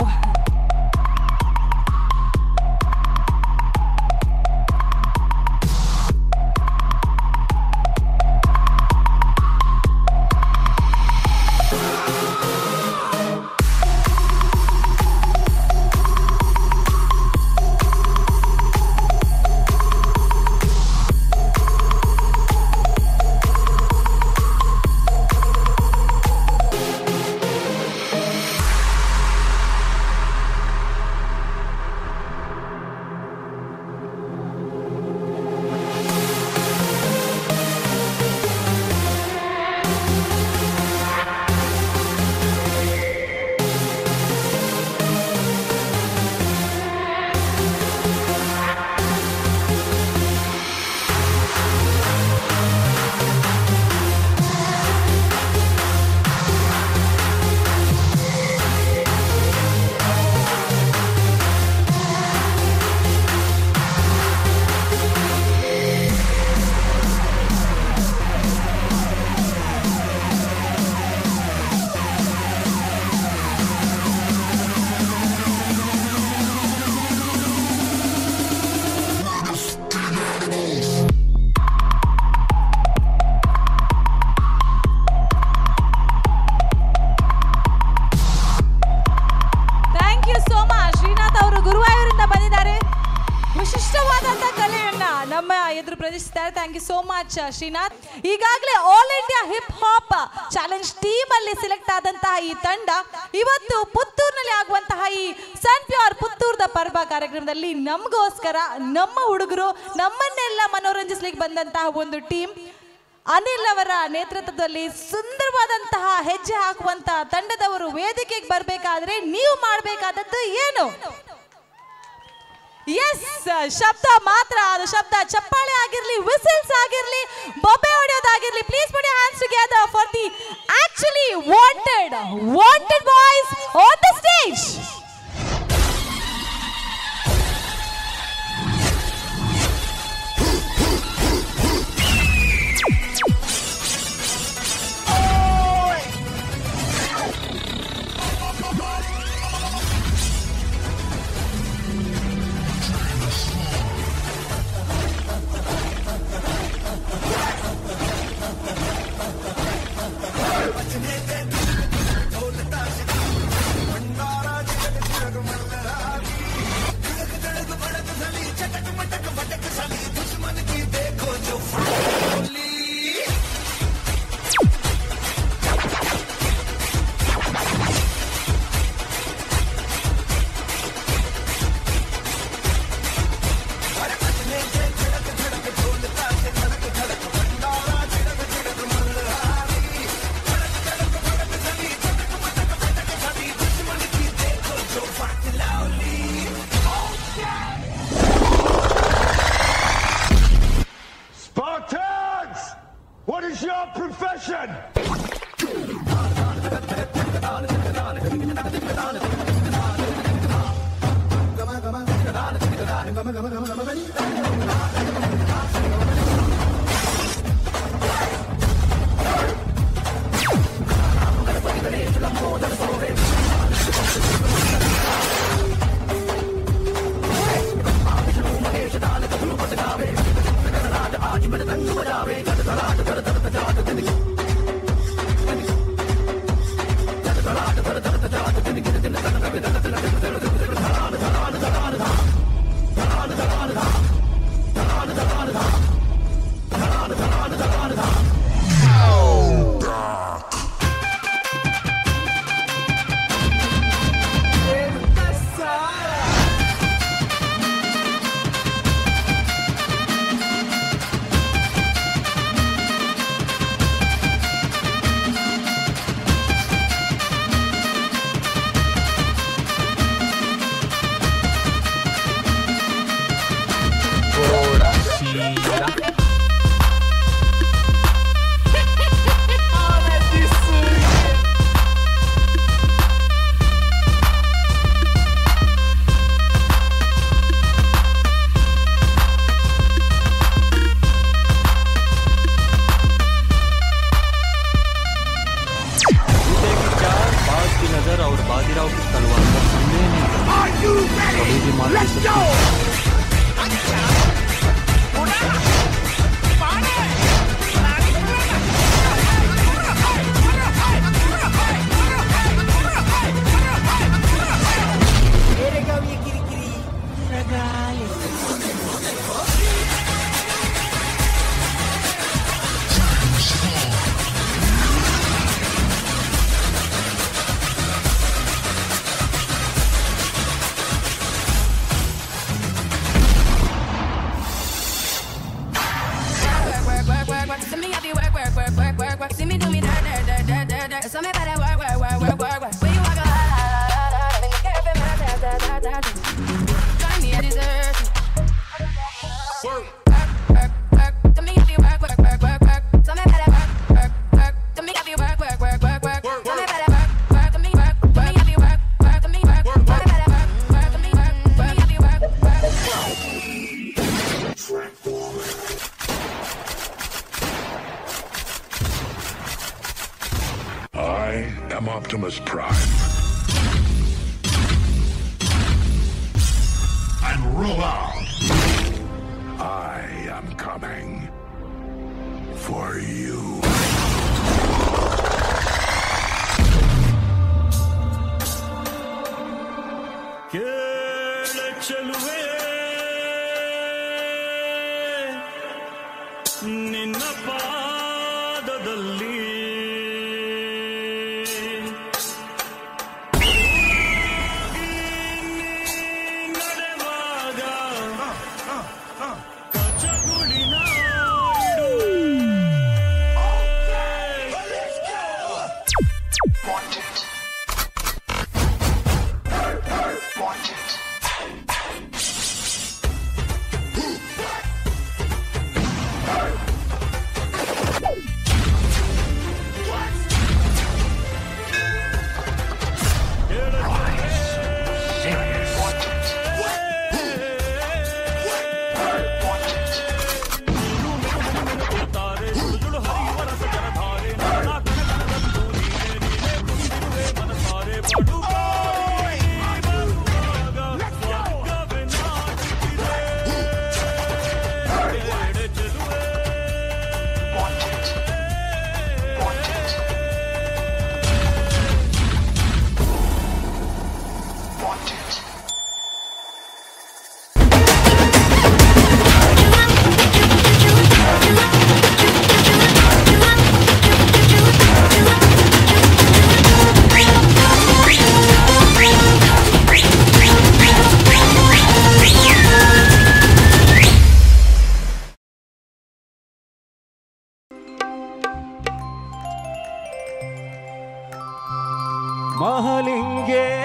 Thank you so much Srinath ಅವರು ಗುರುವಾಯೂರಿಂದ ಬಂದಿದ್ದಾರೆ. ವಿಶಿಷ್ಟವಾದಂಥ ಕಲೆಯನ್ನ ನಮ್ಮ ಎದುರು ಪ್ರದರ್ಶಿಸಿದ್ದಾರೆ. Thank you so much Srinath. ಈಗಾಗಲೇ all India hip hop challenge team ಅಲ್ಲಿ ಸೆಲೆಕ್ಟ್ ಆದಂತಹ ಈ ತಂಡ ಇವತ್ತು ಪುತ್ತೂರಿನಲ್ಲಿ ಆಗುವಂತಹ ಈ ಸನ್ ಪ್ಯೂರ್ ಪುತ್ತೂರ್ದ ಪರ್ವ ಕಾರ್ಯಕ್ರಮದಲ್ಲಿ ನಮಗೋಸ್ಕರ ನಮ್ಮ ಹುಡುಗರು ನಮ್ಮನ್ನೆಲ್ಲ ಮನೋರಂಜಿಸ್ಲಿಕ್ಕೆ ಬಂದಂತಹ ಒಂದು ಟೀಮ್ ಅನಿಲ್ ಅವರ ನೇತೃತ್ವದಲ್ಲಿ ಸುಂದರವಾದಂತಹ ಹೆಜ್ಜೆ ಹಾಕುವಂತಹ ತಂಡದವರು ವೇದಿಕೆಗೆ ಬರಬೇಕಾದ್ರೆ ನೀವು ಮಾಡಬೇಕಾದದ್ದು ಏನು? ಎಸ್, ಶಬ್ದ ಮಾತ್ರ. ಅದು ಶಬ್ದ ಚಪ್ಪಾಳೆ ಆಗಿರ್ಲಿ, ವಿಸಿಲ್ಸ್ ಆಗಿರ್ಲಿ, ಬೊಬ್ಬೆ ಹೊಡೆಯೋದಾಗಿರ್ಲಿ. Please put your hands together for the actually wanted boys on the stage. Bandara Optimus Prime. And roll out. I am coming for you. ನಿನ್ನ ಪಾದದಲ್ಲಿ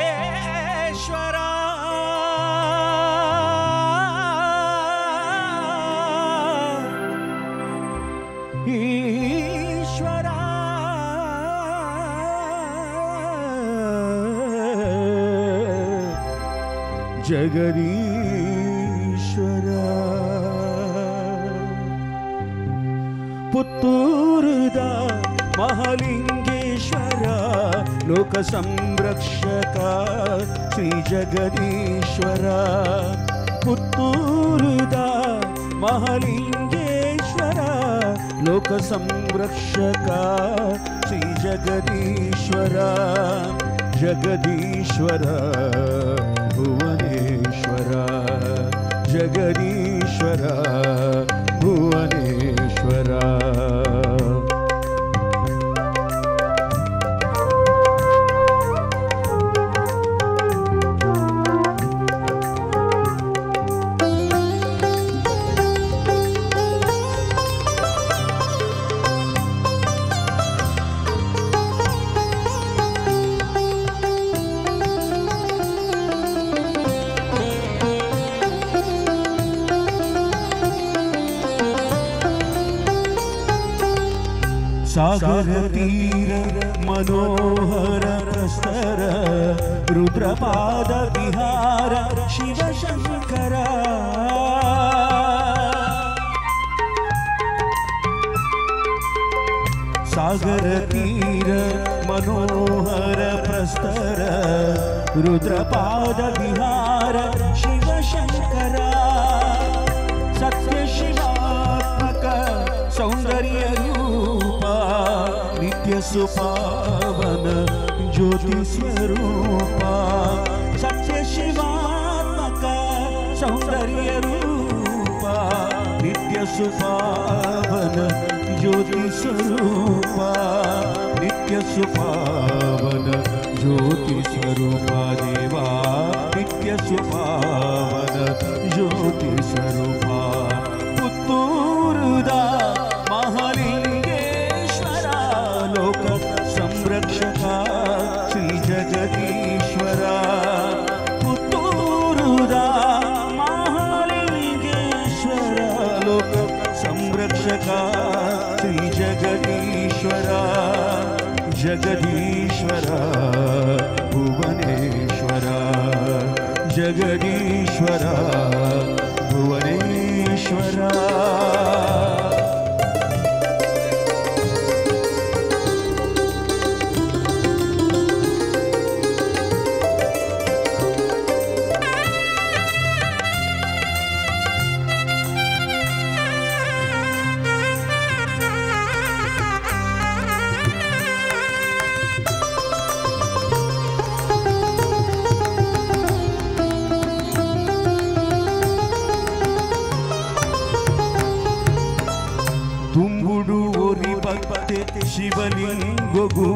ಮಹಲಿಂಗೇಶ್ವರ ಈಶ್ವರ. ಜಗದೀಶ್ವರ ಪುತ್ತೂರುದ ಮಹಾಲಿಂಗೇಶ್ವರ ಲೋಕ ಸಂರಕ್ಷಕ ಶ್ರೀ ಜಗದೀಶ್ವರ ಪುತ್ತೂರುದ ಮಹಾಲಿಂಗೇಶ್ವರ ಲೋಕ ಸಂರಕ್ಷಕ ಶ್ರೀ ಜಗದೀಶ್ವರ ಜಗದೀಶ್ವರ ಭುವನೇಶ್ವರ ಜಗದೀಶ್ವರ ಭುವನೇಶ್ವರ सागर तीर मनोहर प्रस्तर रुद्रपाद विहार शिव शंकर सागर तीर मनोहर प्रस्तर रुद्रपाद विहार शिव शंकर सत्य शिवात्मक सौंदर्य रूप नित्य सुपावन ज्योति स्वरूप सत्य शिवात्मक सौंदर्य रूप नित्य सुपावन ज्योति स्वरूप नित्य सुपावन ज्योति स्वरूप देवा नित्य सुपावन ज्योति स्वरूप पुत्तूरुद महालिंगेश्वर लोक संरक्षक श्री जगदीश्वर पुत्तूरुद महालिंगेश्वर लोक संरक्षक श्री जगदीश्वर जगदीश्वर भुवनेश्वर जगदीश्वर भुवनेश्वर। ಶಿವಲಿಂಗಗು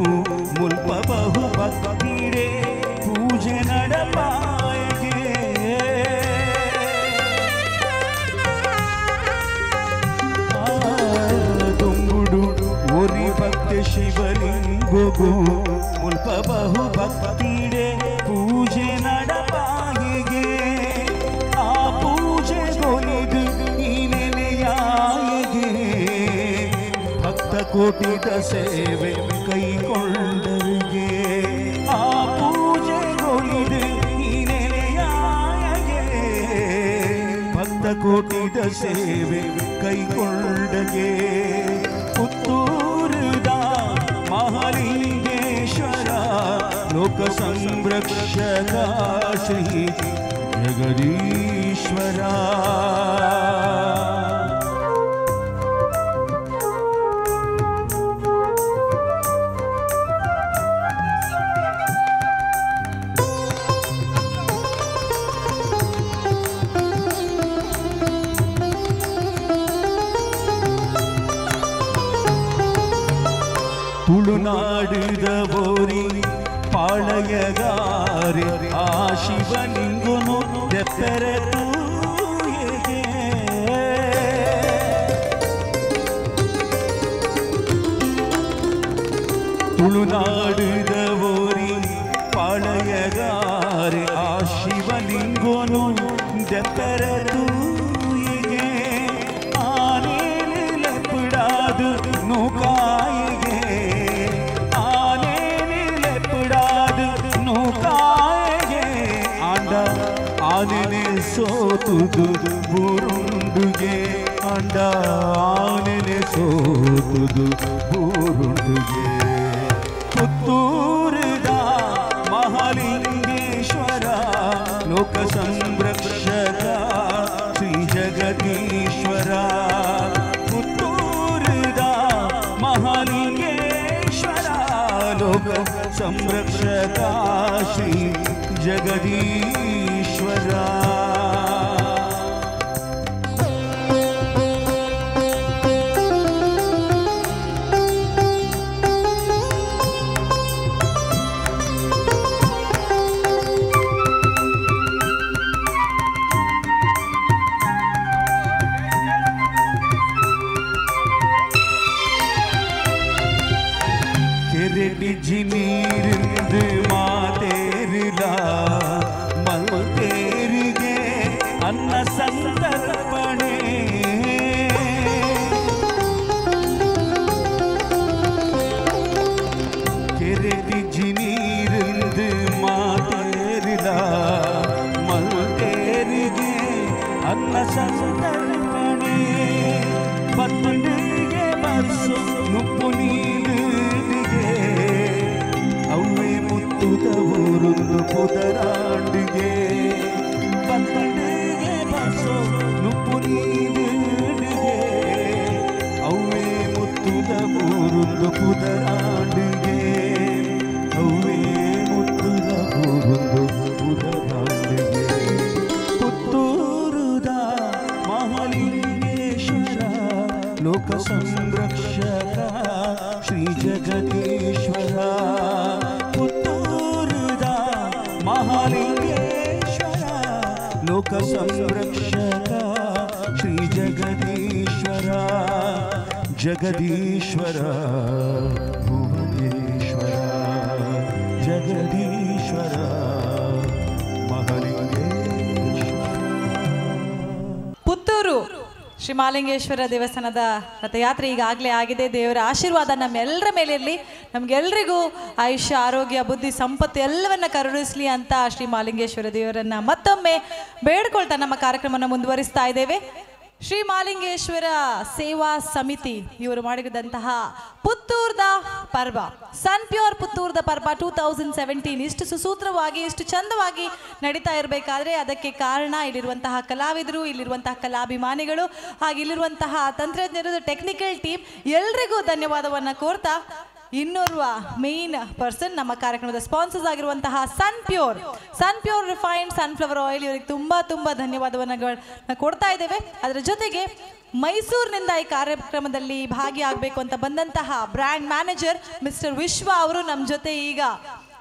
ಮುಲ್ಪ ಬಹು ಭಕ್ತಿಡೆ ಪೂಜೆ ನಡಪಾಯಗೆ ದುಂಬುಡು ಒರಿ ಭಕ್ತಿ ಶಿವಲಿಂಗಗು ಮುಲ್ಪ ಬಹು ಭಕ್ತಿಡೆ ಪೂಜೆ ನಡಪಾಯಗೆ ಆ ಪೂಜೆ ಗೊಲಿದು ಈ ನೆಲೆಯಾಯಗೆ ಭಕ್ತ ಕೋಟಿದ ಸೇವೆ ಕೈಗೊಂಡರಿಗೆ ಆ ಪೂಜೆಗೊಲಿದು ಈ ನೆಲೆಯಾಯಗೆ ಭಕ್ತ ಕೋಟಿದ ಸೇವೆ ಕೈಗೊಂಡಗೆ ಪುತ್ತೂರುದ ಮಹಾಲಿಂಗೇಶ್ವರ ಲೋಕ ಸಂರಕ್ಷಕ ಶ್ರೀ ಜಗದೀಶ್ವರ. ತುಳುನಾಡಿದ ಬೋರಿ ಪಾಳಯಗಾರಿ ಆ ಶಿವಲಿಂಗುನು ದೆಪ್ಪೆರೆ ತೂಯೆಗೆ ತುಳುನಾಡಿದ ಬೋರಿ ಪಾಳಯಗಾರಿ ಆ ಶಿವಲಿಂಗುನು ದೆಪ್ಪೆರೆ ತೂಯೆಗೆ ಆನೇನು ಲೆಪ್ಪಡಾದು ನೂಕಾಯಿಗೆ ಆಂಡ ಆ ಆನೆನೆ ಸೋತುದು ಬೂರುಂಡುಗೆ ಅಂಡ ಆನೆನೆ ಸೋತುದು ಬೂರುಂಡುಗೆ ಪುತ್ತೂರುದ ಮಹಾಲಿಂಗೇಶ್ವರ ಲೋಕ ಸಂರಕ್ಷಕ ಶ್ರೀ ಜಗದೀಶ್ವರ ಪುತ್ತೂರುದ ಮಹಾಲಿಂಗೇಶ್ವರ ಲೋಕ ಸಂರಕ್ಷಕ ಶ್ರೀ ಜಗದೀಶ್ವರ. ಜಿನೀರಿಂದು ಮಾತೇರಿಲ ಮಲ್ತೇರಿಗೆ ಅನ್ನ ಸಂತರ್ಪಣೆ ಕೆರೆಟಿ ಜಿನೀರಿಂದು ಮಾತೇರಿಲ ಮಲ್ತೇರಿಗೆ ಅನ್ನ ಸಂತರ್ಪಣೆ ಪತ್ತನಿಗೆ ಬಸ್ಸು ನುಪ್ಪು ನೀರು ಅವ್ವೆ ಮುತ್ತುದ ಊರುಂದು ಪುದರಾಂಡಿಗೆ ಪತ್ತಡಿಗೆ ಬಸೋ ನುಪ್ಪು ನೀಡಿಗೆ ಅವ್ವೆ ಮುತ್ತುದ ಊರುಂದು ಪುದರಾಂಡಿಗೆ ಅವ್ವೆ ಮುತ್ತುದ ಊರುಂದು ಪುದರಾಂಡಿಗೆ ಪುತ್ತೂರುದ ಮಹಾಲಿಂಗೇಶ್ವರ ಲೋಕ ಸಂರಕ್ಷಕ ಶ್ರೀ ಜಗದೀಶ್ವರ ಪುತ್ತೂರುದ ಮಹಾಲಿಂಗೇಶ್ವರ ಲೋಕ ಸಂರಕ್ಷಕ ಶ್ರೀ ಜಗದೀಶ್ವರ ಜಗದೀಶ್ವರ ಭುವನೇಶ್ವರ ಜಗದೀಶ್ವರ ಮಹಾಲಿಂಗೇಶ್ವರ. ಪುತ್ತೂರು ಶ್ರೀ ಮಹಾಲಿಂಗೇಶ್ವರ ದೇವಸ್ಥಾನದ ರಥಯಾತ್ರೆ ಈಗಾಗಲೇ ಆಗಿದೆ. ದೇವರ ಆಶೀರ್ವಾದ ನಮ್ಮೆಲ್ಲರ ಮೇಲಿರಲಿ, ನಮಗೆಲ್ಲರಿಗೂ ಆಯುಷ್ಯ, ಆರೋಗ್ಯ, ಬುದ್ಧಿ, ಸಂಪತ್ತು ಎಲ್ಲವನ್ನ ಕರುಣಿಸಲಿ ಅಂತ ಶ್ರೀ ಮಹಾಲಿಂಗೇಶ್ವರ ದೇವರನ್ನ ಮತ್ತೊಮ್ಮೆ ಬೇಡ್ಕೊಳ್ತಾ ನಮ್ಮ ಕಾರ್ಯಕ್ರಮವನ್ನು ಮುಂದುವರಿಸ್ತಾ ಇದ್ದೇವೆ. ಶ್ರೀ ಮಹಾಲಿಂಗೇಶ್ವರ ಸೇವಾ ಸಮಿತಿ ಇವರು ಮಾಡಿದಂತಹ ಪುತ್ತೂರ್ದ ಪರ್ವ, ಸನ್ ಪ್ಯೂರ್ ಪುತ್ತೂರ್ದ ಪರ್ವ 2017 ಇಷ್ಟು ಸುಸೂತ್ರವಾಗಿ, ಇಷ್ಟು ಚಂದವಾಗಿ ನಡೀತಾ ಇರಬೇಕಾದ್ರೆ ಅದಕ್ಕೆ ಕಾರಣ ಇಲ್ಲಿರುವಂತಹ ಕಲಾವಿದರು, ಇಲ್ಲಿರುವಂತಹ ಕಲಾಭಿಮಾನಿಗಳು, ಹಾಗೆ ಇಲ್ಲಿರುವಂತಹ ತಂತ್ರಜ್ಞರು, ಟೆಕ್ನಿಕಲ್ ಟೀಮ್ ಎಲ್ರಿಗೂ ಧನ್ಯವಾದವನ್ನು ಕೋರ್ತಾ ಇನ್ನೋರ್ವ ಮೇನ್ ಪರ್ಸನ್ ನಮ್ಮ ಕಾರ್ಯಕ್ರಮದ ಸ್ಪಾನ್ಸರ್ಸ್ ಆಗಿರುವಂತಹ Sun Pure refined sunflower oil ಇವರಿಗೆ ತುಂಬ ತುಂಬ ಧನ್ಯವಾದವನ್ನು ಕೊಡ್ತಾ ಇದ್ದೇವೆ. ಅದರ ಜೊತೆಗೆ ಮೈಸೂರಿನಿಂದ ಈ ಕಾರ್ಯಕ್ರಮದಲ್ಲಿ ಭಾಗಿಯಾಗಬೇಕು ಅಂತ ಬಂದಂತಹ ಬ್ರ್ಯಾಂಡ್ ಮ್ಯಾನೇಜರ್ ಮಿಸ್ಟರ್ ವಿಶ್ವ ಅವರು ನಮ್ಮ ಜೊತೆ ಈಗ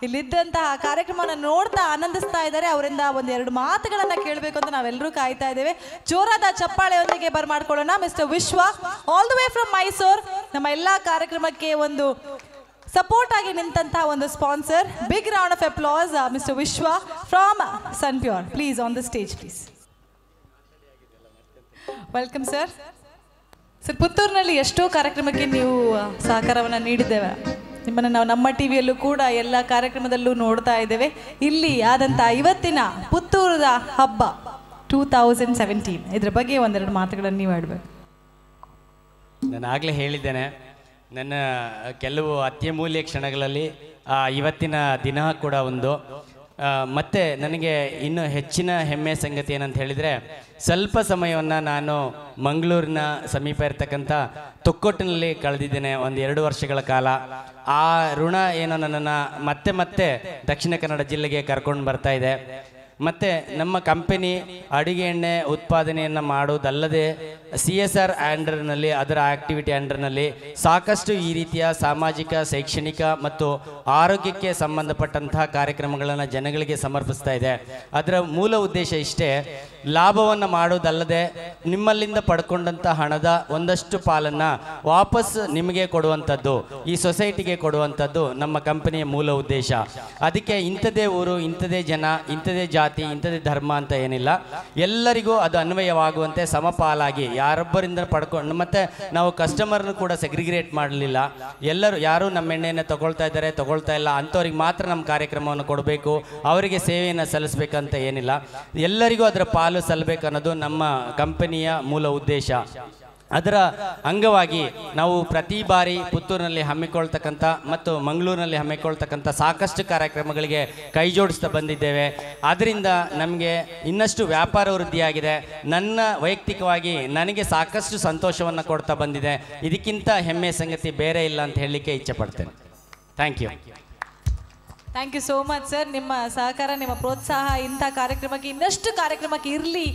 ಇಲ್ಲಿದ್ದಂತಹ ಕಾರ್ಯಕ್ರಮವನ್ನು ನೋಡ್ತಾ ಆನಂದಿಸ್ತಾ ಇದ್ದಾರೆ. ಅವರಿಂದ ಒಂದೆರಡು ಮಾತುಗಳನ್ನು ಕೇಳಬೇಕು ಅಂತ ನಾವೆಲ್ಲರೂ ಕಾಯ್ತಾ ಇದ್ದೇವೆ. ಜೋರಾದ ಚಪ್ಪಾಳೆಯೊಂದಿಗೆ ಬರಮಾಡ್ಕೊಳ್ಳೋಣ mister Vishwa, all the way from Mysore. ನಮ್ಮ ಎಲ್ಲ ಕಾರ್ಯಕ್ರಮಕ್ಕೆ ಒಂದು ಸಪೋರ್ಟ್ ಆಗಿ ನಿಂತಹ ಒಂದು sponsor. Big round of applause mister Vishwa from Sun Pure. Please on the stage please. Welcome sir. Sir, ಪುತ್ತೂರಿನಲ್ಲಿ ಎಷ್ಟೋ ಕಾರ್ಯಕ್ರಮಕ್ಕೆ ನೀವು ಸಹಕಾರವನ್ನು ನೀಡಿದ್ದೇವೆ. ನಿಮ್ಮನ್ನು ನಾವು ನಮ್ಮ ಟಿ ವಿಯಲ್ಲೂ ಕೂಡ ಎಲ್ಲ ಕಾರ್ಯಕ್ರಮದಲ್ಲೂ ನೋಡ್ತಾ ಇದ್ದೇವೆ. ಇಲ್ಲಿ ಆದಂಥ ಇವತ್ತಿನ ಪುತ್ತೂರದ ಹಬ್ಬ 2017 ಇದರ ಬಗ್ಗೆ ಒಂದೆರಡು ಮಾತುಗಳನ್ನು ನೀವು ಆಡಬೇಕು. ನಾನು ಆಗಲೇ ಹೇಳಿದ್ದೇನೆ, ನನ್ನ ಕೆಲವು ಅತ್ಯಮೂಲ್ಯ ಕ್ಷಣಗಳಲ್ಲಿ ಇವತ್ತಿನ ದಿನ ಕೂಡ ಒಂದು. ಮತ್ತು ನನಗೆ ಇನ್ನೂ ಹೆಚ್ಚಿನ ಹೆಮ್ಮೆಯ ಸಂಗತಿ ಏನಂತ ಹೇಳಿದರೆ, ಸ್ವಲ್ಪ ಸಮಯವನ್ನು ನಾನು ಮಂಗಳೂರಿನ ಸಮೀಪ ಇರತಕ್ಕಂಥ ತೊಕ್ಕೊಟ್ಟಿನಲ್ಲಿ ಕಳೆದಿದ್ದೇನೆ ಒಂದು 2 ವರ್ಷಗಳ ಕಾಲ. ಆ ಋಣ ಏನೋ ನನ್ನನ್ನು ಮತ್ತೆ ಮತ್ತೆ ದಕ್ಷಿಣ ಕನ್ನಡ ಜಿಲ್ಲೆಗೆ ಕರ್ಕೊಂಡು ಬರ್ತಾ ಇದೆ. ಮತ್ತು ನಮ್ಮ ಕಂಪನಿ ಅಡುಗೆ ಎಣ್ಣೆ ಉತ್ಪಾದನೆಯನ್ನು ಮಾಡೋದಲ್ಲದೆ CSR ಆ್ಯಂಡರ್ನಲ್ಲಿ, ಅದರ ಆ್ಯಕ್ಟಿವಿಟಿ ಆ್ಯಂಡರ್ನಲ್ಲಿ ಸಾಕಷ್ಟು ಈ ರೀತಿಯ ಸಾಮಾಜಿಕ, ಶೈಕ್ಷಣಿಕ ಮತ್ತು ಆರೋಗ್ಯಕ್ಕೆ ಸಂಬಂಧಪಟ್ಟಂತಹ ಕಾರ್ಯಕ್ರಮಗಳನ್ನು ಜನಗಳಿಗೆ ಸಮರ್ಪಿಸ್ತಾ ಇದೆ. ಅದರ ಮೂಲ ಉದ್ದೇಶ ಇಷ್ಟೇ, ಲಾಭವನ್ನು ಮಾಡೋದಲ್ಲದೆ ನಿಮ್ಮಲ್ಲಿಂದ ಪಡ್ಕೊಂಡಂಥ ಹಣದ ಒಂದಷ್ಟು ಪಾಲನ್ನು ವಾಪಸ್ ನಿಮಗೆ ಕೊಡುವಂಥದ್ದು, ಈ ಸೊಸೈಟಿಗೆ ಕೊಡುವಂಥದ್ದು ನಮ್ಮ ಕಂಪನಿಯ ಮೂಲ ಉದ್ದೇಶ. ಅದಕ್ಕೆ ಇಂಥದೇ ಊರು, ಇಂಥದೇ ಜನ, ಇಂಥದೇ ಜಾತಿ, ಇಂಥದೇ ಧರ್ಮ ಅಂತ ಏನಿಲ್ಲ, ಎಲ್ಲರಿಗೂ ಅದು ಅನ್ವಯವಾಗುವಂತೆ ಸಮಪಾಲಾಗಿ ಯಾರೊಬ್ಬರಿಂದ ಪಡ್ಕೊಂಡು ಮತ್ತು ನಾವು ಕಸ್ಟಮರ್ನು ಕೂಡ ಸೆಗ್ರಿಗೇಟ್ ಮಾಡಲಿಲ್ಲ. ಎಲ್ಲರೂ ಯಾರು ನಮ್ಮ ಎಣ್ಣೆಯನ್ನು ತಗೊಳ್ತಾ ಇದ್ದಾರೆ, ತಗೊಳ್ತಾ ಇಲ್ಲ ಅಂಥವ್ರಿಗೆ ಮಾತ್ರ ನಮ್ಮ ಕಾರ್ಯಕ್ರಮವನ್ನು ಕೊಡಬೇಕು, ಅವರಿಗೆ ಸೇವೆಯನ್ನು ಸಲ್ಲಿಸಬೇಕಂತ ಏನಿಲ್ಲ. ಎಲ್ಲರಿಗೂ ಅದರ ಪಾಲು ಸಲ್ಲಬೇಕು ಅನ್ನೋದು ನಮ್ಮ ಕಂಪನಿಯ ಮೂಲ ಉದ್ದೇಶ. ಅದರ ಅಂಗವಾಗಿ ನಾವು ಪ್ರತಿ ಬಾರಿ ಪುತ್ತೂರಿನಲ್ಲಿ ಹಮ್ಮಿಕೊಳ್ತಕ್ಕಂಥ ಮತ್ತು ಮಂಗಳೂರಿನಲ್ಲಿ ಹಮ್ಮಿಕೊಳ್ತಕ್ಕಂಥ ಸಾಕಷ್ಟು ಕಾರ್ಯಕ್ರಮಗಳಿಗೆ ಕೈ ಜೋಡಿಸ್ತಾ ಬಂದಿದ್ದೇವೆ. ಆದ್ದರಿಂದ ನಮಗೆ ಇನ್ನಷ್ಟು ವ್ಯಾಪಾರ ವೃದ್ಧಿಯಾಗಿದೆ. ನನ್ನ ವೈಯಕ್ತಿಕವಾಗಿ ನನಗೆ ಸಾಕಷ್ಟು ಸಂತೋಷವನ್ನು ಕೊಡ್ತಾ ಬಂದಿದೆ. ಇದಕ್ಕಿಂತ ಹೆಮ್ಮೆಯ ಸಂಗತಿ ಬೇರೆ ಇಲ್ಲ ಅಂತ ಹೇಳಲಿಕ್ಕೆ ಇಚ್ಛೆ ಪಡ್ತೇನೆ. Thank you. Thank you so much sir. ನಿಮ್ಮ ಸಹಕಾರ, ನಿಮ್ಮ ಪ್ರೋತ್ಸಾಹ ಇಂಥ ಕಾರ್ಯಕ್ರಮಕ್ಕೆ, ಇನ್ನಷ್ಟು ಕಾರ್ಯಕ್ರಮಕ್ಕೆ ಇರಲಿ.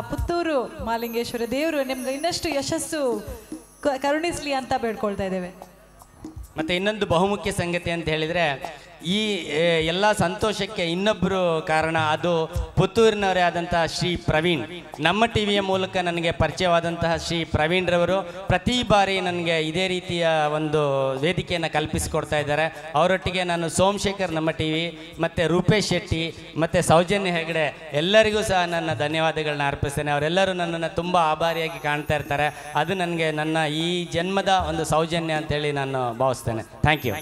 ಪುತ್ತೂರು ಮಾಲಿಂಗೇಶ್ವರ ದೇವರು ನಿಮ್ಗೆ ಇನ್ನಷ್ಟು ಯಶಸ್ಸು ಕರುಣಿಸಲಿ ಅಂತ ಬೇಡ್ಕೊಳ್ತಾ ಇದ್ದೇವೆ. ಮತ್ತು ಇನ್ನೊಂದು ಬಹುಮುಖ್ಯ ಸಂಗತಿ ಅಂತ ಹೇಳಿದರೆ, ಈ ಎಲ್ಲ ಸಂತೋಷಕ್ಕೆ ಇನ್ನೊಬ್ಬರು ಕಾರಣ, ಅದು ಪುತ್ತೂರಿನವರೇ ಆದಂತಹ ಶ್ರೀ ಪ್ರವೀಣ್. ನಮ್ಮ ಟಿ ವಿಯ ಮೂಲಕ ನನಗೆ ಪರಿಚಯವಾದಂತಹ ಶ್ರೀ ಪ್ರವೀಣ್ರವರು ಪ್ರತಿ ಬಾರಿ ನನಗೆ ಇದೇ ರೀತಿಯ ಒಂದು ವೇದಿಕೆಯನ್ನು ಕಲ್ಪಿಸಿಕೊಡ್ತಾ ಇದ್ದಾರೆ. ಅವರೊಟ್ಟಿಗೆ ನಾನು ಸೋಮಶೇಖರ್ ನಮ್ಮ ಟಿ ವಿ, ಮತ್ತು ರೂಪೇಶ್ ಶೆಟ್ಟಿ, ಮತ್ತು ಸೌಜನ್ಯ ಹೆಗಡೆ ಎಲ್ಲರಿಗೂ ಸಹ ನನ್ನ ಧನ್ಯವಾದಗಳನ್ನ ಅರ್ಪಿಸ್ತೇನೆ. ಅವರೆಲ್ಲರೂ ನನ್ನನ್ನು ತುಂಬ ಆಭಾರಿಯಾಗಿ ಕಾಣ್ತಾ ಇರ್ತಾರೆ. ಅದು ನನಗೆ ನನ್ನ ಈ ಜನ್ಮದ ಒಂದು ಸೌಜನ್ಯ ಅಂತೇಳಿ ನಾನು ಭಾವಿಸ್ತೇನೆ. Thank you.